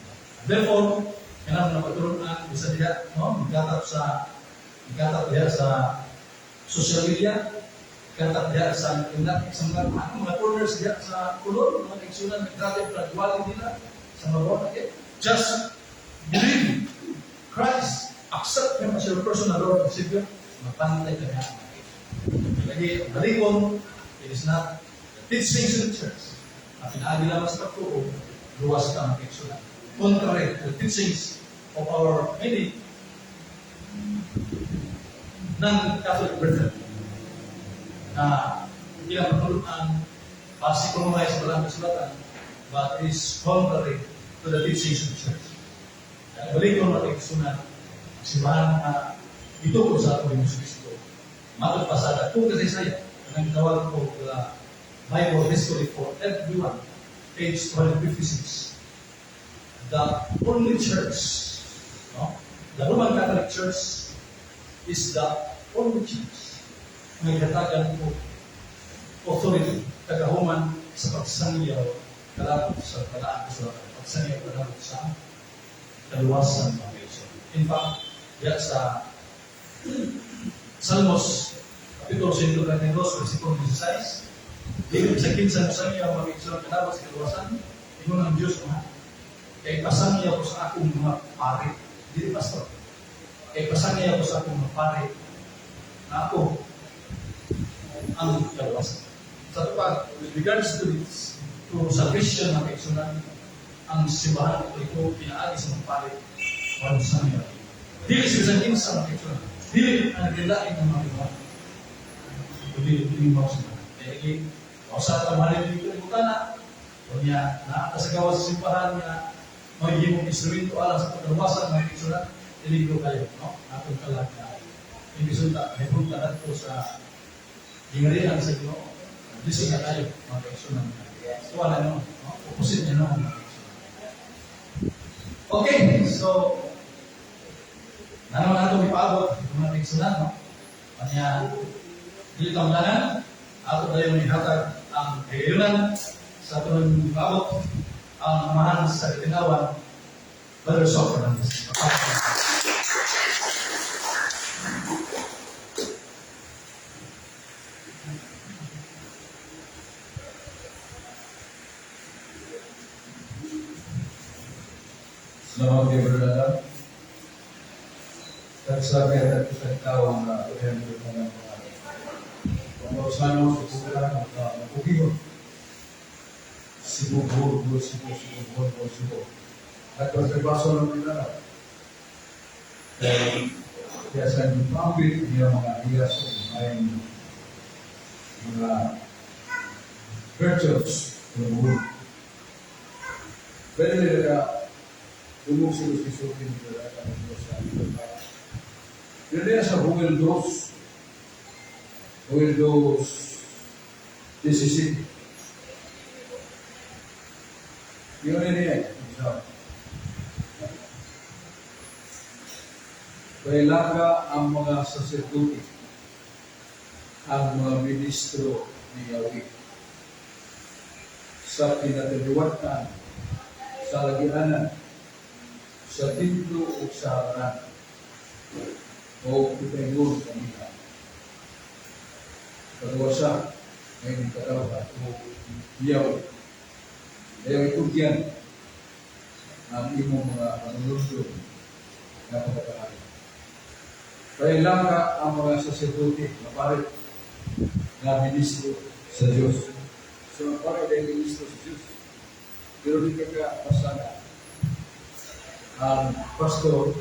Therefore, kanang napatuloy bisa diha, no? Gatap diha sa social media, gatap diha sa mga corners diha sa kulon, mga kaigsunan naggrabe gradually nila sa mga born again. Just believe Christ, accept Him as your personal Lord and Savior, mapantay ka niya. Lagi, balikon, it is not the teachings of the church. Ang pinaagi lamang sa pagtuo, luwas ka mga kaigsunan. Contrary to the teachings of our many non-Catholic brethren na ilang pagtulunan, base ko sa balang kasulatan, but is contrary to the teachings of the church. Kaya balik ko mga kaigsunan, ang simbahan na itukod sa atong Hesus Kristo. Matod pa sa dakong kasaysayan, ang tawag ko the Bible History for Everyone, page 256. The only church, no? The Roman Catholic Church is the only church nga gihatagan og authority kagahuman sa pagsangyaw kalabot sa balaan kasulatan, pagsangyaw kalabot sa kaluwasan mga kaigsoon. In fact, diya sa Salmos Kapitulo 132, versikulo 16, dili sa kinsa mo sangyaw mga kaigsoon kalabot sa kaluwasan, ingon ang Diyos nga, "Kay pasangyaw ko sa akong mga pari," dili pastor, "kay pasangyaw ko sa akong mga pari na ako ang kaluwasan." Sa tupad, with regards to this, to salvation mga kaigsunan, ang simbahan ito pinaagi sa mga pari, walang sangyaw. Dili sa bisan kinsa mga kaigsunan. Dili ang naglain ng mga iba. Kundi dili mo sa kaya usa ta mahalin dito ang butana. Unya naa sa gawas sa simbahan nga maghimong instrumento alang sa pagkaluwasan mga kaigsunan, peligro kayo, no? Atong kalag na ibisulta, may punta nato sa gingarian sa Ginoo. Lisod na tayo, mga kaigsunan. So wala no, no? Opposite niya no, mga kaigsunan. Okay, so naman nato ipaabot mga kaigsunan, no? Kanya, dili tamlangan, ato tayo ihatag ang kagayunan sa atong ipaabot ang amahan sa katinawan, Brother Sol Fernandez. Salamat kay Brother. Tagsa kay sa tao nga ehemplo na ng mga pangusano sa pugla ng mapugiho. Sibo, bo, bo, sibo, sibo, bo, bo, sibo. At pagkabaso ng nila, kaya sa inyong pambit niya mga iyas o may mga virtues ng buhay. Pwede nila ka Dumog sila si Sophie nila sa Yun niya sa Huwel Dos. Huwel Dos 17. Yun niya. Kailanga ang mga saserdote, ang mga ministro ni Yahweh sa pinatiliwatan, sa lagianan, sa templo o sa hararan o pitayon kanila. Pagwasa ngayon katawa o Yahweh. Kaya itugyan ang imong mga panulundon na pagkakaali. Kailanga ang mga saserdote na pare na ministro sa Diyos. So, ang pare ay ministro sa Diyos. Pero di ka ka pasana ang pastor,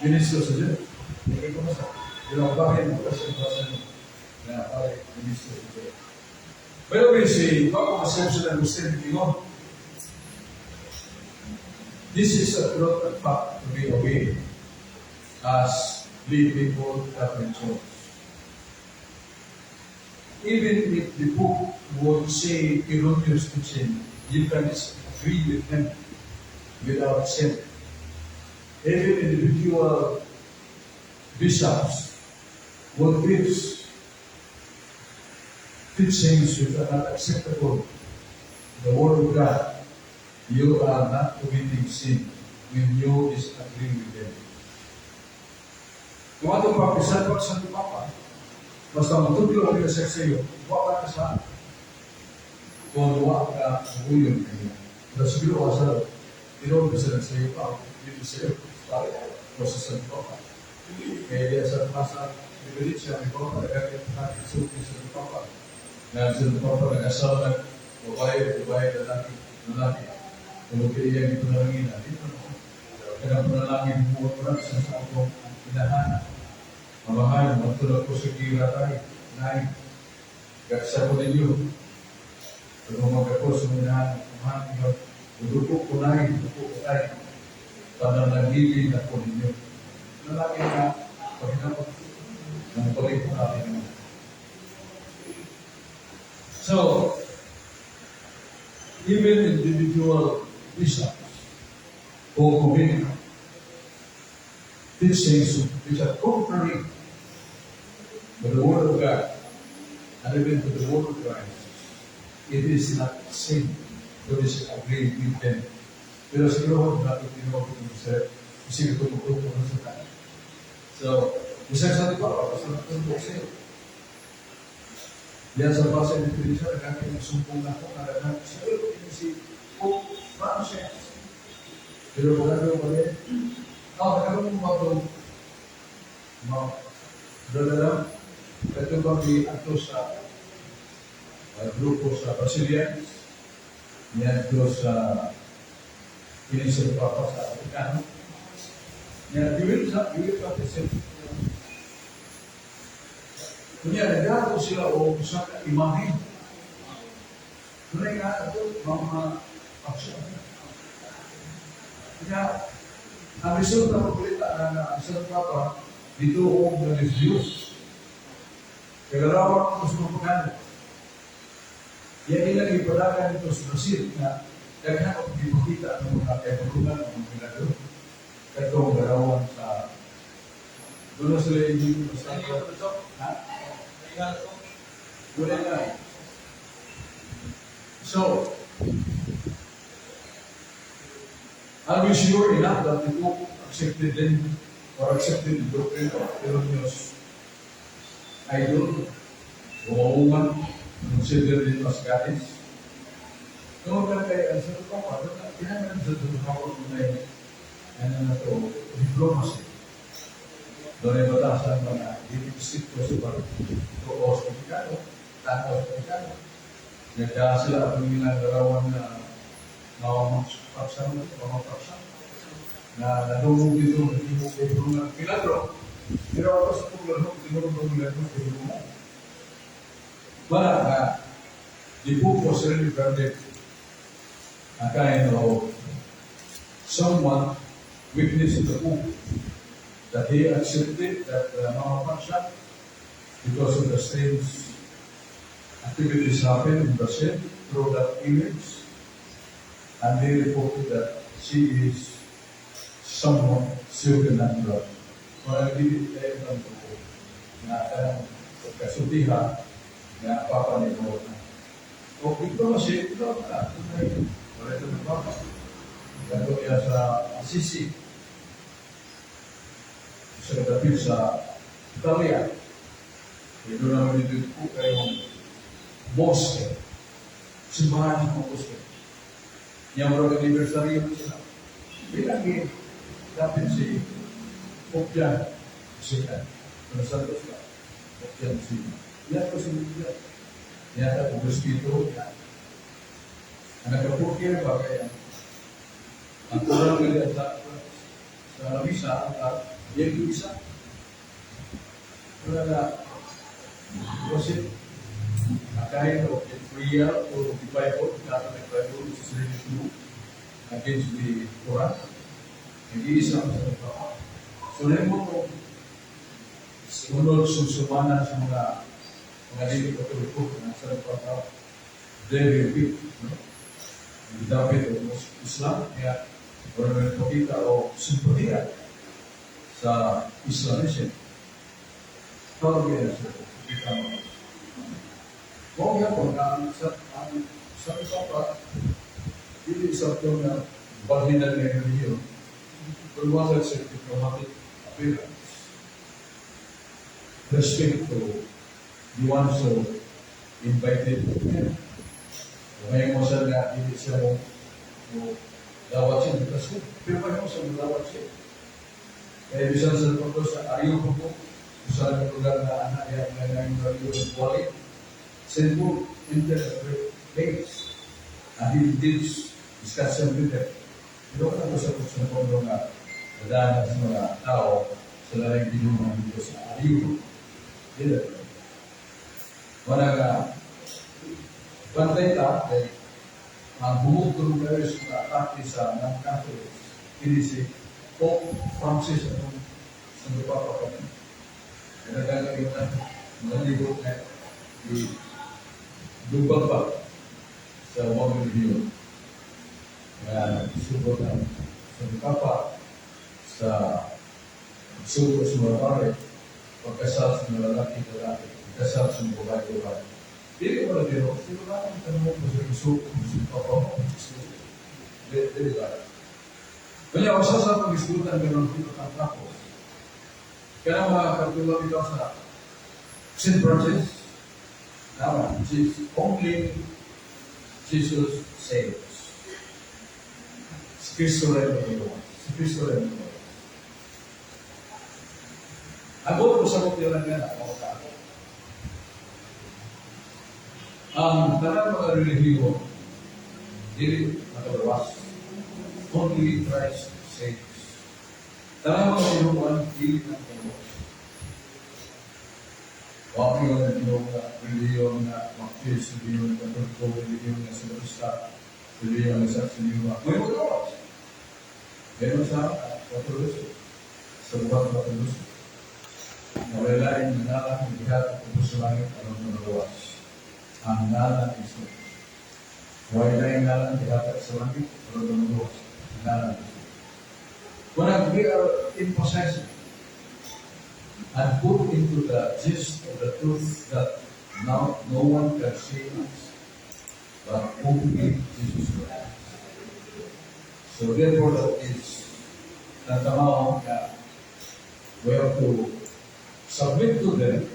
ministro sa Diyos. Hindi ko basta. Pero ang bakit mo kasi basa na pare ministro sa Diyos. By the way, si Papa Concepcion Agustin Pingon, this is a truth and fact to be aware as lay people Catholic Church. Even if the book would say erroneous teaching, you can disagree with him without sin. Even individual bishops would preach teachings which are not acceptable in the Word of God. You are not committing sin when you disagree with them. Kung ato pa, bisan pa sa Papa, basta matudlo ang sa iyo, wa ka sa kung wa ka uyon kanya. Pero siguro ka sa tinuod ko sila sa iyo pa, dito sa iyo, pare, o sa San Papa. Kaya diya sa masa, dibili siya, may papa, nagkakit natin sulti sa Papa. Na sa Papa, nag-asawa ng babae, babae, lalaki, lalaki. Kung kaya iyang ipanalangin na, dito no. Kaya panalangin mo ko sa akong inahan. Mamahan, magtulog ko sa gira tayo. Nay, gaksa ko ninyo. Pero magako sa inahan, kumahan ninyo. Duko ko nay, duko ko tayo. Panalangin ako ninyo. Lalaki na, paghinapot ng balik ko natin. So, even individual bishops who commit teachings which are contrary to the Word of God and even to the Word of Christ, it is not sin to disagree with them. Pero siguro natin tinuod ito sa isip ko tungkol sa tayo. So, isang sa di ba, basta natutulog sa'yo. Diyan sa base ng Teresa, nagkakaroon ng sumpong na ako, nagkakaroon sa iyo, si Pope Francis. Pero kung ano pa rin, nagkaroon mo mga mga brother, ito bang di-ato sa grupo sa Basilians, niadto sa Kinisang Papa sa Afrikano, Yeah, you will practice it. Kunya, nagato sila og usa ka imahe. Dunay nga ato mga action. Kaya, ang resulta ng balita na na ang Santo Papa dito og na-refuse. Kaya larawan ko sa mga pagano. Yan ilang ipadagan dito sa Brazil na daghan og gipakita ng mga kaibulungan ng mga milagro. Katong larawan sa doon na sila hindi sa. Ha? Wala na. So, are we sure enough that the Pope accepted them or accepted the doctrine of erroneous idol, o woman, considered it as goddess? Tungod ka kay ang Santo Papa, kinahanglan sa Santo Papa kung may ano na to, diplomacy. Doon ay batasan mga dili strikto sa pagtuo sa Vatikano, tanaw sa Vatikano. Nagdala sila ang ilang larawan na mga paksa na nadungog dito, naghimo kay mga milagro. Pero ako sa tulad mo, tinurong ng milagro, tinurong mo. Wala nga, the Pope was really branded a kind of someone witness to the Pope that he accepted that Mama Pacha, because of the strange activities happen in Brazil through that image, and they reported that she is someone supernatural. Parang dili kayo ng totoo na kanang pagkasultiha nga Papa ni mo na. O diplomacy, ito na, wala ito ng Papa. Ganto niya sa Assisi, sa kadapit sa Italia. Ito naman dito po kayong mosque. Simbahan sa mga mosque. Niya murag anniversary sila. Bilang dapat si Pope John Second. Pero Santos ka. Pope John Second. Yan ko si Pope Yan ang respeto. Yan. Ang nagkapurkir ba kaya ang kurang nila sa misa at yan yung isa. Wala na was it a kind of betrayal to the Bible, the Catholic Bible, which is really true against the Quran? Nag-iisa sa Papa. So, mo ko sunod susumanan sa mga dili Katoliko na sa Papa very weak. No? Gidapit o Islam, kaya wala na nagpakita o simpatiya sa Islamism. Tawag yan sa kita mo. Mao gyapon nga ang sa Papa dili sa ito na balhinan ng relihiyon, but was sa diplomatic appearance. Respect to the ones who invited him. May mo sa nga dili siya mo dawat siya because pero may mo sa mo dawat siya. Kaya bisan sa pagko sa Areopago, sa lugar na anak ya nga nga yung wali, St. Paul entered the place and he did discussion with them. Pero ano ko sa Paulo nga nadaan sa mga tao sa laing binuman dito sa Areopago. Dili. Wala nga bantay ta kay ang bumugtong kayo sa mga atake sa non-Catholics kini si Pope Francis atong Santo Papa kami. Kaya nagkakaroon na mga ligo na di dubag pa sa mga relihiyon. Nga sugot ang Santo Papa sa sugo sa mga pare, pagkasal sa mga lalaki lalaki, pagkasal sa mga babae babae. Dili mo na dino, sino na ang tanong mo sa isuko sa Papa mo? Dili, dili ba? Kanya, usa sa pag-isgutan ganun dito kang tapos. Kaya mga katulad ito sa St. Francis, tama, Jesus, only Jesus saves. Si Kristo lang ang magawa. Si Kristo lang ang magawa. Ang buot ko sa nila nga ako ka. Ang tanang mga relihiyon, dili makagawas. Only Christ saves. Tanang mga tinuohan, dili na kaluwas. Wa ko nga Ginoo nga relihiyon nga Baptist, relihiyon nga Katoliko, relihiyon nga Sebatista, relihiyon nga sa Sinima. May magawas. Meron sa Katoliko, sa buhat Katoliko. Walay lain nga ngalan nga gihatag ubos sa langit aron magawas. Ang ngalan ni Jesus. Walay lain ngalan gihatag sa langit aron magawas. Ang ngalan ni Jesus. When we are in possession and put into the gist of the truth that now no one can save us but only Jesus Christ. So therefore, that is tatamao nga we have to submit to them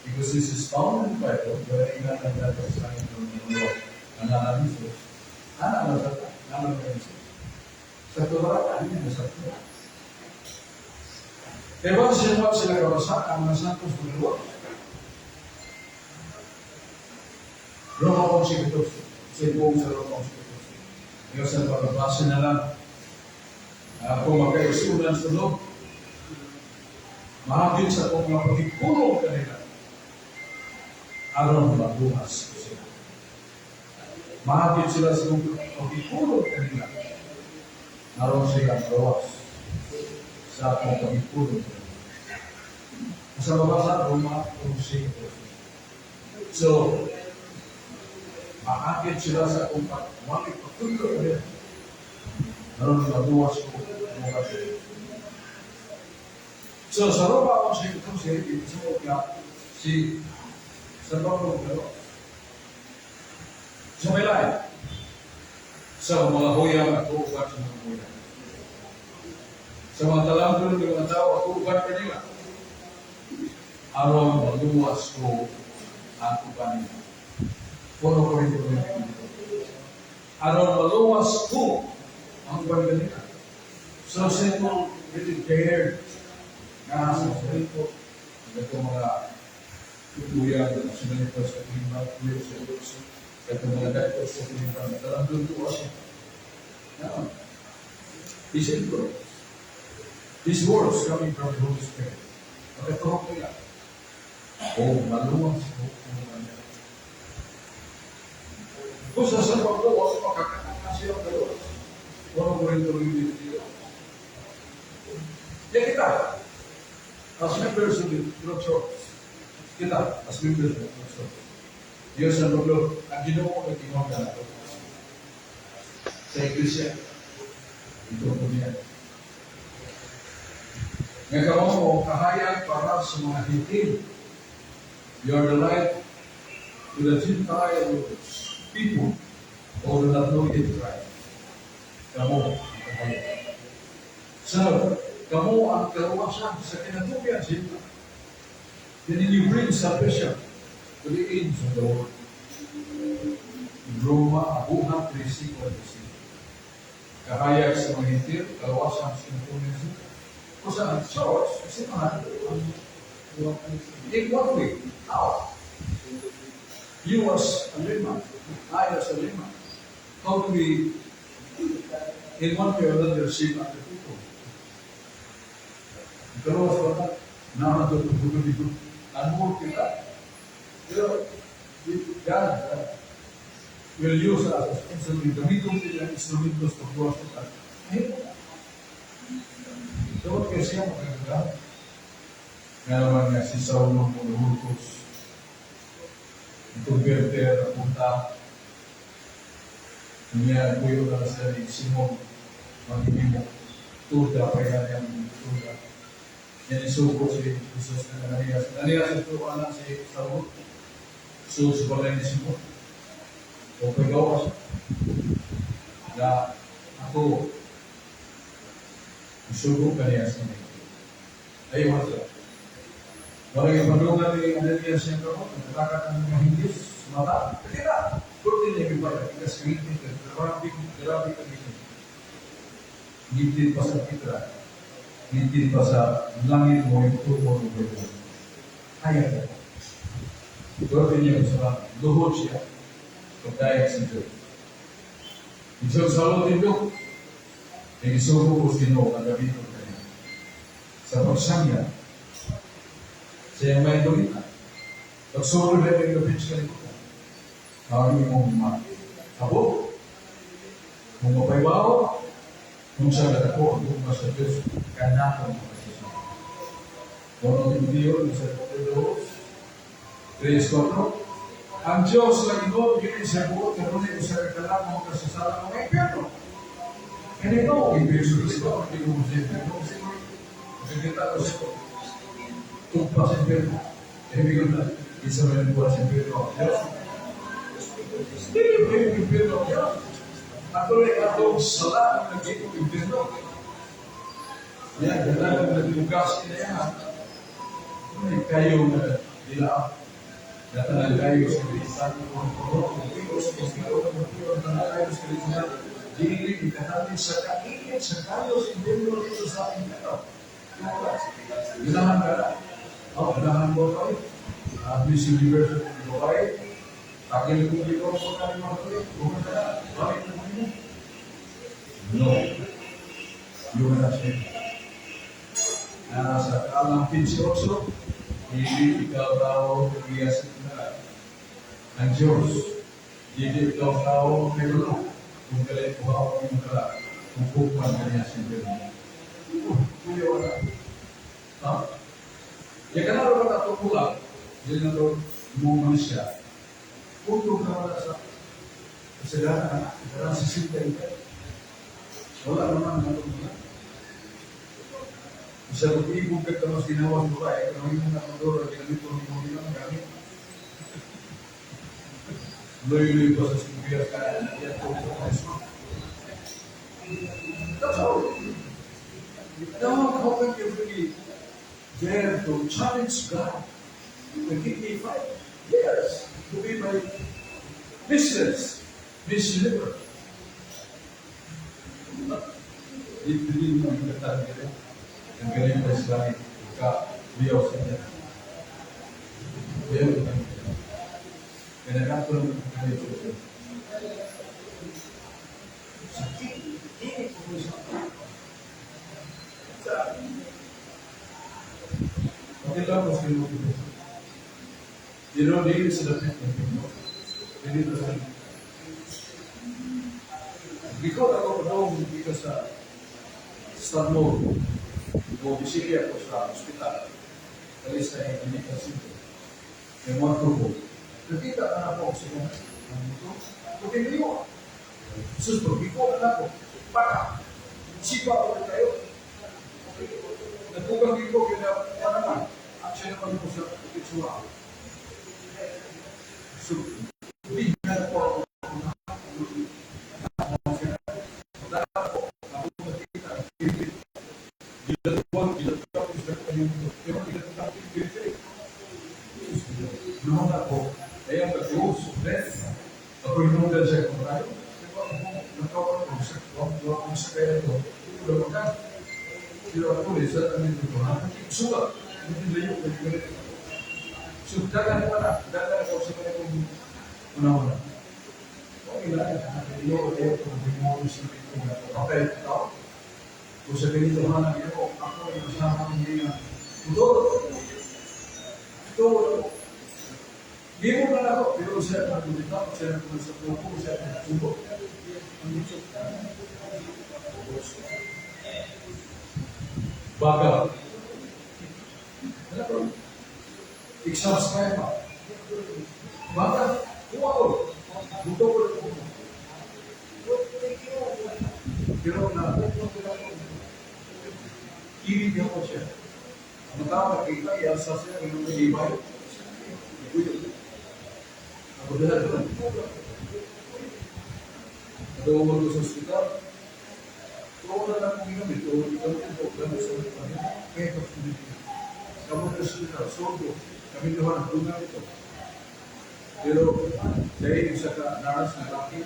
because this is found in the Bible where ingat ang dapat sa langit ng mga ang ngalan ni Jesus. Ana na sa ngalan ni Jesus. Sa Torah, ano na sa Torah? Pero sila sila kabasa ang mga santos ng. Roma 11:14. Sa buong sa Roma 11:14. Ngayon sa pagbabase na lang, kung magkaisunan sa loob, mahagit sa akong mga pagkikulong kanila, aron mabuhas ko sila. Mahagit sila sa akong pagkikulong kanila, aron sila maluwas sa akong pagkikulong kanila. Sa babasa, Roma 11:14. So, maakit sila sa akong pagwalik, pagtudlo kanila, aron maluwas ko mga sila. So, sa Roma 11:14, ito nga si San Pablo pero sa may lain, sa mga huyang at uban sa mga huyang. Sa mga talamdon ng mga tao at uban kanila. Aron maluwas ko ang uban nila. Puno ko rin dito. Aron maluwas ko ang uban kanila. So, St. Paul really dared nga sa Korinto, ito mga tuyang na sinanito sa Korinto, tuyo sa Diyos, ito mga datos sa Korinto, talamdon ko siya. Now, his influence, his words coming from the Holy Spirit. Makatuhok nila. O maluwas ko ang mga. Kung sa San Pablo, ako makakakaka siya ang dalawa. Puno ko rin tuloy dito. Ya kita, as members of the True Church, kita, as members of the True Church, Diyos San Pablo, ang Ginoo nag-ingon na nato. Sa Iglesia, ito po niya. Nga kamo mo kahayag para sa mga Hentil. You are the light to the Gentile people who do not know yet Christ. Kamo ang kahayag. So, kamo ang kaluwasan sa kinatubian sila. Then you bring salvation to the ends of the world. Roma, Abuha, 3:55. Kahayag sa mga Hentil, kaluwasan sa kinatubian sila. Kung sa church, kasi mahal, in what way? How? You as a layman, I as a layman, how do we, in one way or another, save other people? Pero sa naman ito dito, ano kita? Pero, God will use us as instrument. Gamiton nila ang instrumentos pagbuwas sa. Ay, so, kaya siya magagawa. Nga naman nga si Saulo Mulhurtos, converter na punta. Niya, kuyo na siya ni Simon, maghihimo. Tuda, pa yan yung tuda. Yan isugo si Jesus na Ananias. Ananias ito anak si Saulo. So, sa balay ni Simon. O pagawa siya. Na ako, isugo kaniya sa mga. Ayaw siya. Wala yung padungan ni Ananias siyang kamot, nagtakat ang mga hingis, mata. Kaya, kurti niya yung baya, ikas ngipin, grabe, grabe ka ngipin. Ngipin pa sa pitra, ngipin pa sa langit mo yung tubo ng pwede. Kaya ka. Kurti niya sa luhod siya, pagdayag sa Diyos. Isang salot din Diyos, isugo ko sino ang gamiton kanya. Sa pagsangya, sa iyang may balita, pagsulod na yung gapit sa kalibutan, ang imong maabot, kung mapaybaw, kung sa kadako ang gugma sa Diyos, kanatong makasasama. 1 Timoteo, sa kapitulo 2, 3, 4, ang Diyos lang ino, yun sa buot, kanunay sa kakalang mga kasasala mga impyerno. And I know, impyerno Kristo, hindi ko sa impyerno, kasi makikita ko sa tugpa sa impyerno. Ibig na, isa man yung sa impyerno ang Diyos. Hindi mo yung impyerno ang Diyos. Actually, atong sala ang naging impyerno. Yan, ganda ang naglugas niya. Ay, kayo na dila. Natanal kayo sa Kristo. Dili ikatalin sa kainit sa kayo sa impyerno dito sa impyerno. Ganahan ka na. Oh, ganahan mo kayo. Miss Universe mo kayo. Takil kong dito ko na rin mga kayo. Bukan ka na. Bakit na mo? No. You are not saved. Nasa kalang 15.8, hindi ikaw tao kagiyas na ang Diyos. Hindi ikaw tao kay kung kalay kuha mo yung kala, kung kukman kanya sa impyerno. Kuya wala. Ha? Ya ka na rin ato kulang, hindi na ito mong manusia. Punto ka wala sa kasagana, karang sa sinta ito. Wala naman ang atong kulang. Sa pag-ibog ka kanos ginawa mo ba, eh, kung mo na pandora, ginamit mo mo ginamit gamit. Luyo-luyo pa sa sumbiya ka, yan po sa Kristo. That's all. Now, how can you really dare to challenge God to give me 5 years to be my mistress, Miss Universe? Hindi mo ang katahan ka rin. Ang galing pa sa langit, ka, uyaw sa niya. Uyaw sa niya. Kaya nakato lang ang kayo sa siya. Sakit, init ko sa sa Okay lang ko sa inyo. Pero dili sa dapit ng Pinoy. Dili sa Because ako padong dito sa Stanmore, o bisili ako sa ospital, dali sa medical center. May mga tubo. Nakita na ako sa mga ang motor. Okay niyo. Sus, pag-iko na ako. Baka, sipa ako na tayo. Nagkugang ko kaya naman. Action naman ko sa pitsura. So, bigyan ko ako. Noon ako, ay ang nag-close, ako yung siya kung tayo. Nagkaroon ko sa kaya ito, ito ka. Pero ako, isa kami dito, ha? Suka, hindi layo, hindi So, dagan wala, dagan ako sa kaya kung una-una. Okay lang, iyo, iyo, kung mo sa ito, okay, tao. Kung sa ganito man ang iyo, ako ay kasama niya. Ito, ito, di mo na ako, pero siya na dito, siya na sa tubo, siya na tubo. Baga. I-subscribe pa. Baga, kuha ko. Buto ko rin ko. Pero na, ibig ako siya. Ang tao nakita, ialsa siya, yung nag-ibay. Ako dahil doon. Natawag ko sa ospital. Tuwa na lang kong ginamit. Tuwa na lang kong ginamit. Sa kaya ito, kamu sa ospital, sobo. Kami doon, ang ito. Pero, dahil isa ka nurse na laki,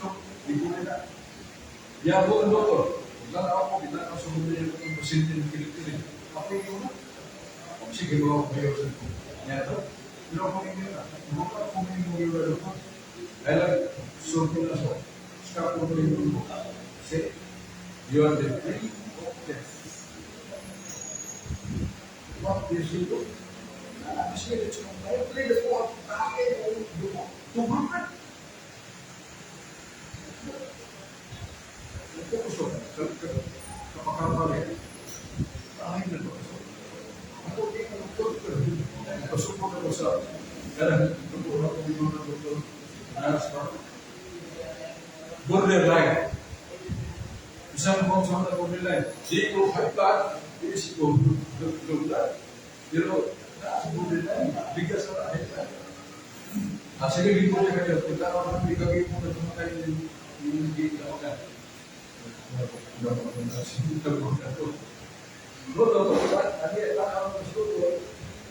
so, di ko nila. Yabo ang doktor. Huwag lang ako, kita ang sumunod niya itong pasyente ng kilit-kilit. Okay, yun na. Sige ba ako kayo sa niya ito? Pero ako hindi na. Huwag ka kung hindi mo yung doktor. Dahil lang, sulti na so. Stop ko yung mo. See? You are the free of death. Diyosito. Kasi ito sa mga play ko ang dugo. Dugo na. Ito ko so, kapakapal. Ay, na to. Ako di ka doktor, pero pasupok ako sa karang doktor ako dito na doktor. Nurse pa. Borderline. Isang mo sa mga borderline. Di ko high blood, di ko low blood. Pero nasa borderline, bigas sa high blood. Ah, sige, di ko kayo. Kung tao na bigay mo na tumatay yung hindi ka ka.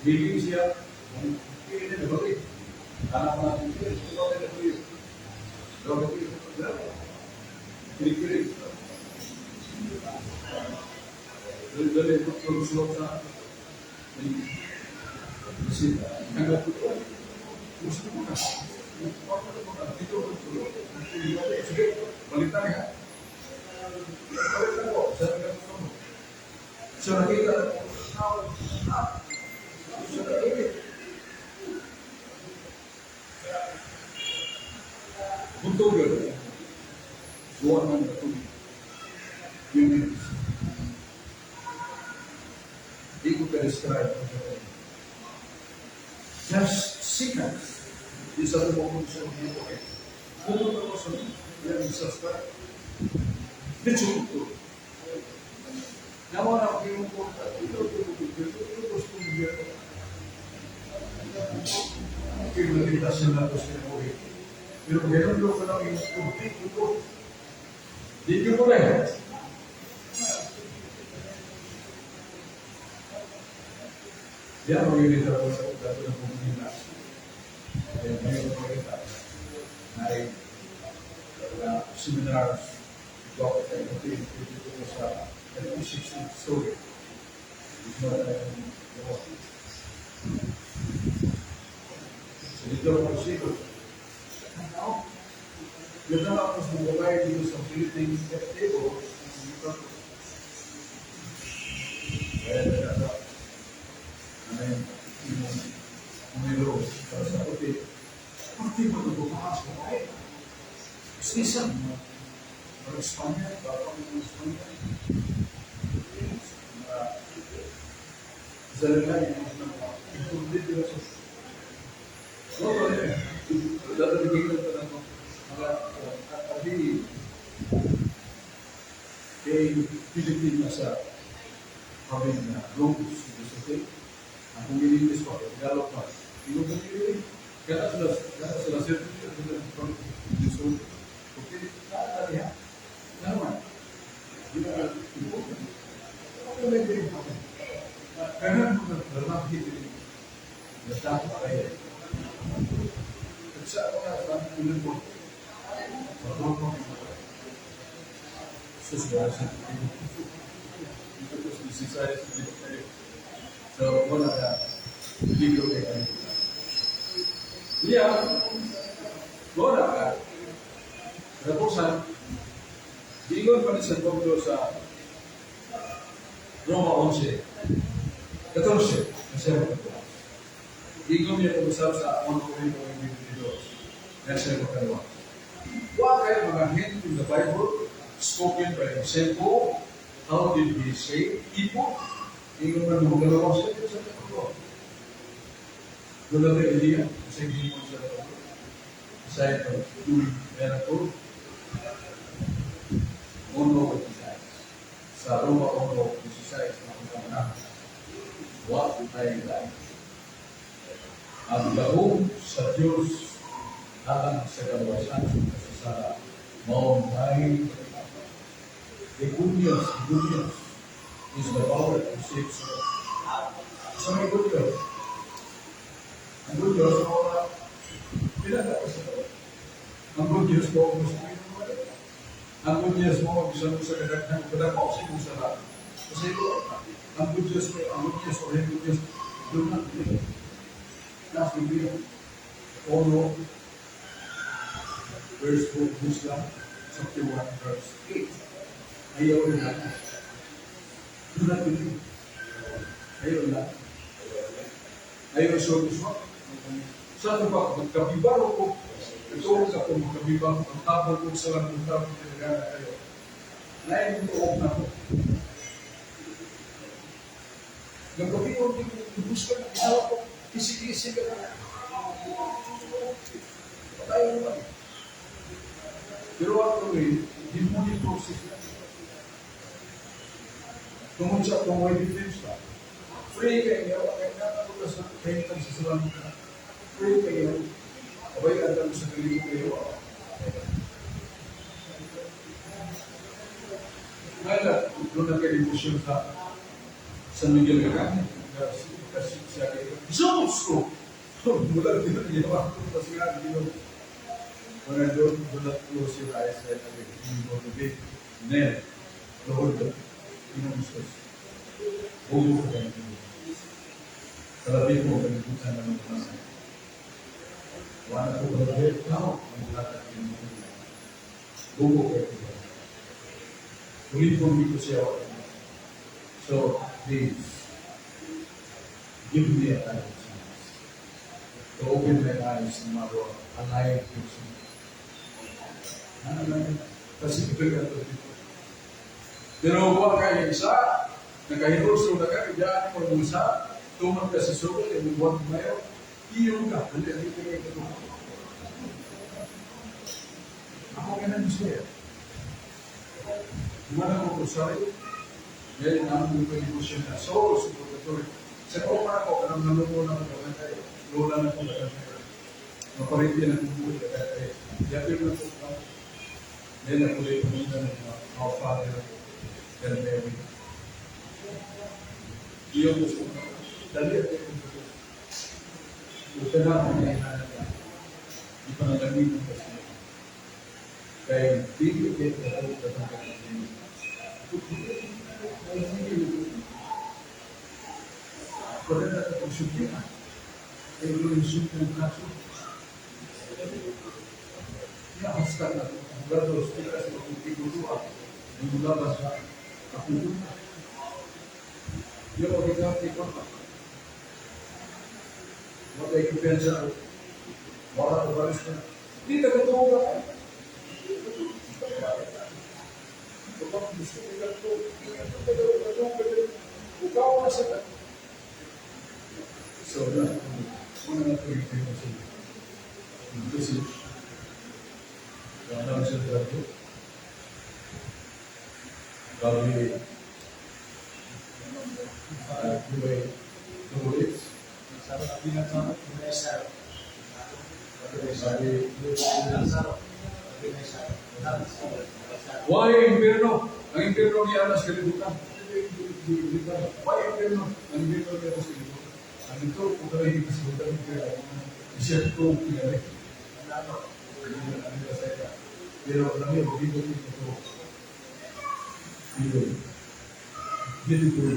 Bigay siya, hindi na balik. Anak natin siya, ito na Kiri-kiri. Dali-dali, sulok sa hanggang ito. Gusto mo na. Dito, sige, balitan nga. Balitan ko. So nakita, so nakita. Buntog yun. Buwan man na tubig. Few minutes. Di ko ka-describe. Just seconds. Di sa mo kung sa mga okay. Pumunta ko sa yan subscribe. Dito ko. Nawa na ako yung ito, ito, ito, ito, ito, gusto mo diyan. Kaya nakita sila ko sa kinabuhi. Pero ganoon ko lang yung tubig ko. Di ko rin. Diyan ang unit ako sa dato ng komunitas. Kaya ngayon ko kita na seminars, ito ito ito sa 16th story. Ito na yung sa dito ako sigo. Dito na ako sa babae dito sa Philippines table. Kaya nagkasa ano yung numero para sa puti. Puti mo ito bukas ko ay. Isa mga Espanya, baka mga Espanya. Sa lalaki, included dito sa So, dadalhin ko na ng mga abi kay Pilipinas sa kami na rooms sa hotel. Ang kung English pa, Tagalog pa. Hindi ko pinili. Kaya sila sir, okay, nakakaliha. Naman. Di ba, important. Okay, may very important. Kaya mo na lalaki din. Natawa kayo. At sa mga sa ilan po, marunong mo susunod sa ito po sa So, wala na peligro kay kalibutan. Iya, wala ka. Katapusan, giingon pa ni San Pablo sa Roma 11, 14, kasi ako giingon niya pag-usap sa 1 Corinto 22, verse 2. Wa kay mga hint in the Bible spoken by example, how did he say people? Ingon man mo galaw siya sa Pablo. Dula kay Elia, sa giingon sa Pablo. Aside from doing miracle, 1:26. Sa Roma 1:16, makasama na. Wa tayo lahat. Ang gahom sa Diyos alang sa kaluwasan sa kasasala, mao may the good news is the power to save soul. Sa may good news, ang good news, mao na pinagkakos sa tao. Ang good news mo, gusto mo yung mga. Ang good news mo, bisan mo sa kadaghang kadako sa imong sala. Kasi ito, ang good news mo, ang good news, or yung good news, do not believe. That's the real. Ono, verse 4, Muslim, chapter 1, verse 8. Ayaw na. Do not believe. Ayaw na. Ayaw service mo. Sa ano ba, magkabibaro ko, ito sa kung magkabibaro, ang tapos ko sa lang kung tapos na kayo. Nain mo na ko. Nagkabi ko, gusto na, isawa ko, kisi-kisi ka na. Patayo naman. Pero actually, demonic process na. Tungod sa atong way defense ba? Free kayo, kaya nakakita sa kahintang sa salamat ka. Free kayo. Abay, andam sa kalibo kayo. Ngayon, doon na kayo devotion sa San Miguel Arcangel. Kasi siya kayo, Jesus ko! Mula dito, ginawa ko. Kasi nga, dito. When I don't, do not close your eyes right away. You go to bed. Then, Lord, Ginoo Jesus. Bugo ka kayo. Kalabi ko, kalibutan ng mga nasa. Wala ko kalabi, tao, ang lahat ng bugo kayo. Ulit ko dito siya. So, please, give me a chance to open my eyes na mga alive person. Ano lang, kasi ito yung ito dito. Pero huwag kayo isa, nakahinulso na ka, kaya mo mo isa, tumag ka sa sugal, yung buwan mayo, iyong ka, dali, dali, dali, dali. Ako ganun siya. Gumana ko rosario, ngayon ang aming devotion na souls, purgatory. Sa ko pa ako, kanang naluto na ako, dagan kayo, lola na ako, dagan kayo. Mapariti na akong buhay, dagan kayo. Yapil na po ako. Then ako ulit pumunta ng our Father and Mary. Iyo gusto ko. Dali at ito. Ito na ang hinahanap na. Ipanalangin mo kasi. Kaya dili kayo na ang kanya. Pwede na itong sumpian. Ay ulo yung sumpian ng kaso. Inaaskan na ito. Brothers, kita sa pagkikuluan. Yung mula sa kapupunta. Yung pagkikuluan, ko pa. Wala ay kumpiyansa. Wala ko baris na. Hindi na totoo ka. Kapag gusto ko ito, ikaw na sa So, na, una na ito yung tema sa message. Ano siya dito? Gabi, Dubai, Dubai, Sabi, why impierno? Ang impierno niya alas kalibutan. Why impierno? Ang impierno niya alas kalibutan. Ang ito, kung kami hindi kasibutan, kaya isip ko, kaya pero alam mo, dito dito dito dito dito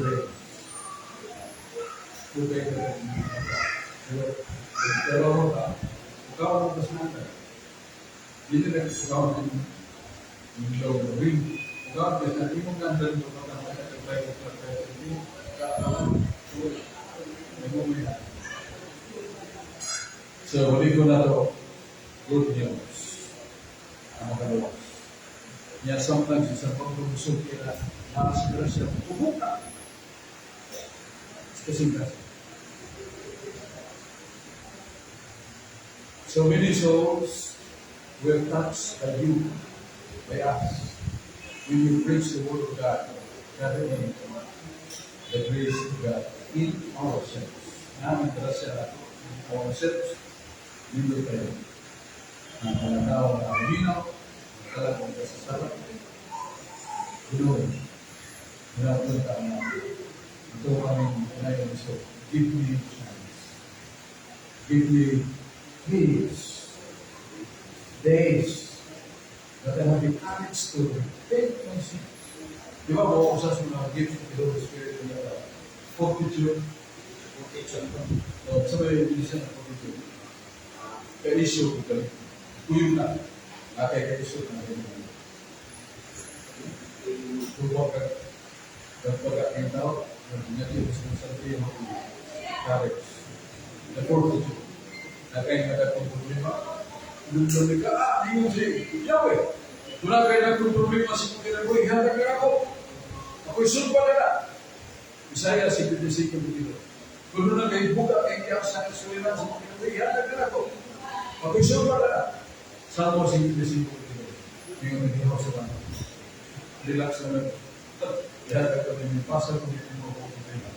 dito pero pero ka ikaw ang kasnata dito na ikaw ang yung ring ikaw ang kasnata imong ganda nito ka ka ka ka ka. So, huli ko na to, good news. Ang makalawa. Niya sometimes sa pagpapusog kaya nakasigara siya, tubuka. Kasing-kasing. So many souls were touched by you, by us, when you preach the word of God, carrying the grace of God in ourselves. Namin grasya nato in ourselves, nindot tayo. Ang mga tao na minaw, ang talagang kasasala, Ginoo, ginapunta na ito kaming ngayon. So, give me a chance. Give me minutes, days, that I have the courage to repent my sins. Di ba, buka sa mga gifts of the Holy Spirit na fortitude. Fortitude. So, sa may Indonesia na fortitude. Ka-issue ko kami. Kuyong na. Kaya ka-issue na rin. Tuwa ka. Nagpagka tao, nagnyati ko sa mga courage. The fortitude. Na kay nagkatong problema. Lundon ka, ingon si Yahweh. Kung na kay nagkong problema sa imong kinabuhi, hatag ka ako. Ako'y sulpa na na. Isaiah 55:22. Kung na kay buga kay iyak sa kasuliran sa imong kinabuhi, hatag ka ako. Ako'y sulpa na na. Salmo 55:22. Ingon ni Jose ba? Relax na lang. Ihatag ka din yung pasal kung hindi mo ako problema.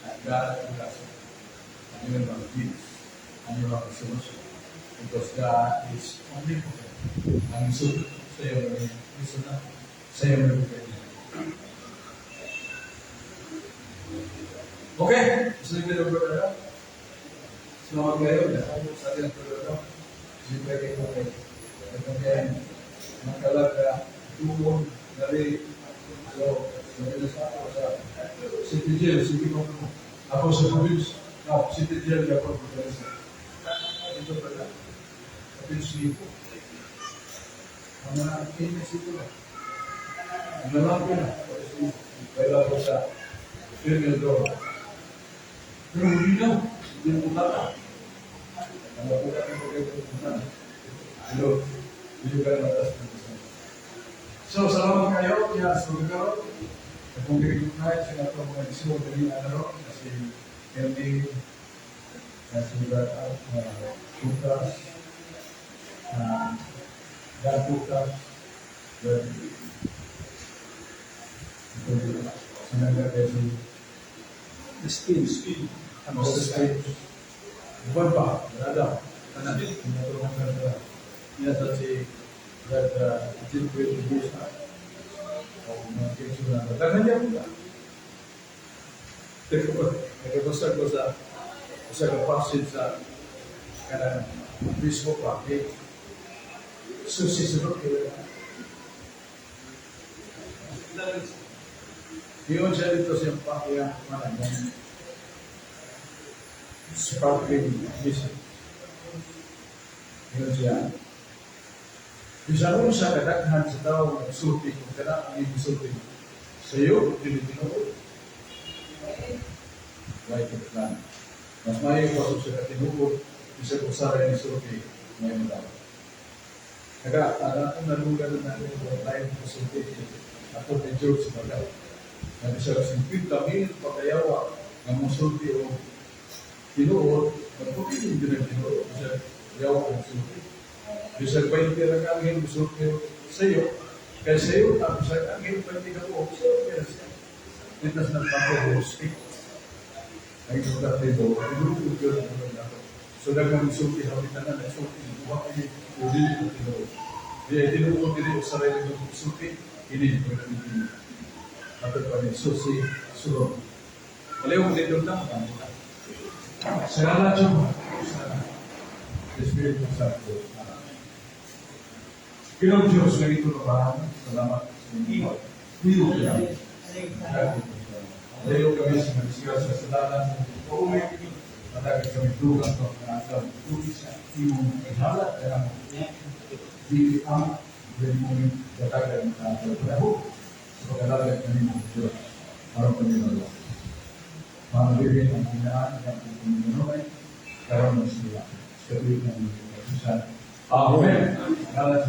At God will bless you. And you will have peace. And you will have a solution. Because God is omnipotent. Ang sulod sa iyo may gusto na sa iyo may problema. Okay, gusto niyo ng brother? Salamat kayo. Sa ating brother. Sige kayo kayo. Kaya nakalaga tuon dari so sa ako sa City Jail, City ko ako sa province, no, City Jail ako province. Ito pala, province lipo. Ang mga inis ito na. Ang lalaki na, kailan ko sa female door. Pero hindi na, hindi mo tata. Ang mapuka ng pagkakita. Pero, hindi ka matas ng isa. So, salamat kayo. Kaya sa pagkakaroon. Kung recognize sa ato mga isuo dali ano na si LD, na si Brad Lucas, Dan Lucas, Brad Sinaga kay si Steve. Steve. Ano sa Steve. Buwan pa, Brad. Tanan, tinatulungan ka na. Niya sa si Brad Jimquil Busa. O mga kaisunan. Daghan niya po na. Nagkabasa ko sa sa passage sa kanang Facebook pa. Eh, susi sunod kaya. Yun siya dito sa iyang manang sparkling mission. Yun siya. Bisan sa kadaghan sa tao nagsulti kung kana ang imong sulti. Sa iyo, dili tinuod. Like a plan. Mas maayo pa sa katinuod bisag usa ra ni sulti may tao. Naga, akong nalugan na natin kung tayo ng sulti ato ni George Bagal. Na bisag 50,000 pakayawa nga mosulti o tinuod, magpupili din ang tinuod. Bisag yawa ang sulti. Bisag 20 ra ka anghel musulti sa iyo, kay sa iyo, ang bisag anghel 20 ka buok, sa iyo siya. Litas ng pako speak. Ay ito dito, tinuod yun ang mga nato. So daghang musulti hapit na nagsulti, buha kini, o dili ko tinuod. Di ay tinuod dili sa sarili ng musulti, ini ko na dili. Ato pa ni susi sulod. Baliw ko dito na. Salamat sa Espiritu Santo. Ginoong Diyos, ganito na ba? Salamat sa inyo. Niyo kami. Layo kami sa mga sa kasalanan sa pauwi. Matagal kami dugang pa mga tubig sa imong ihalat. Kaya mo, dili ang dili mo datagan na pagpapaho sa pag-alaga kami ng Diyos. Aron kami malaw. Pangbirin ang hinaan ng pagpapagawa karon sila. Sa tuwing ng Amen. Amen.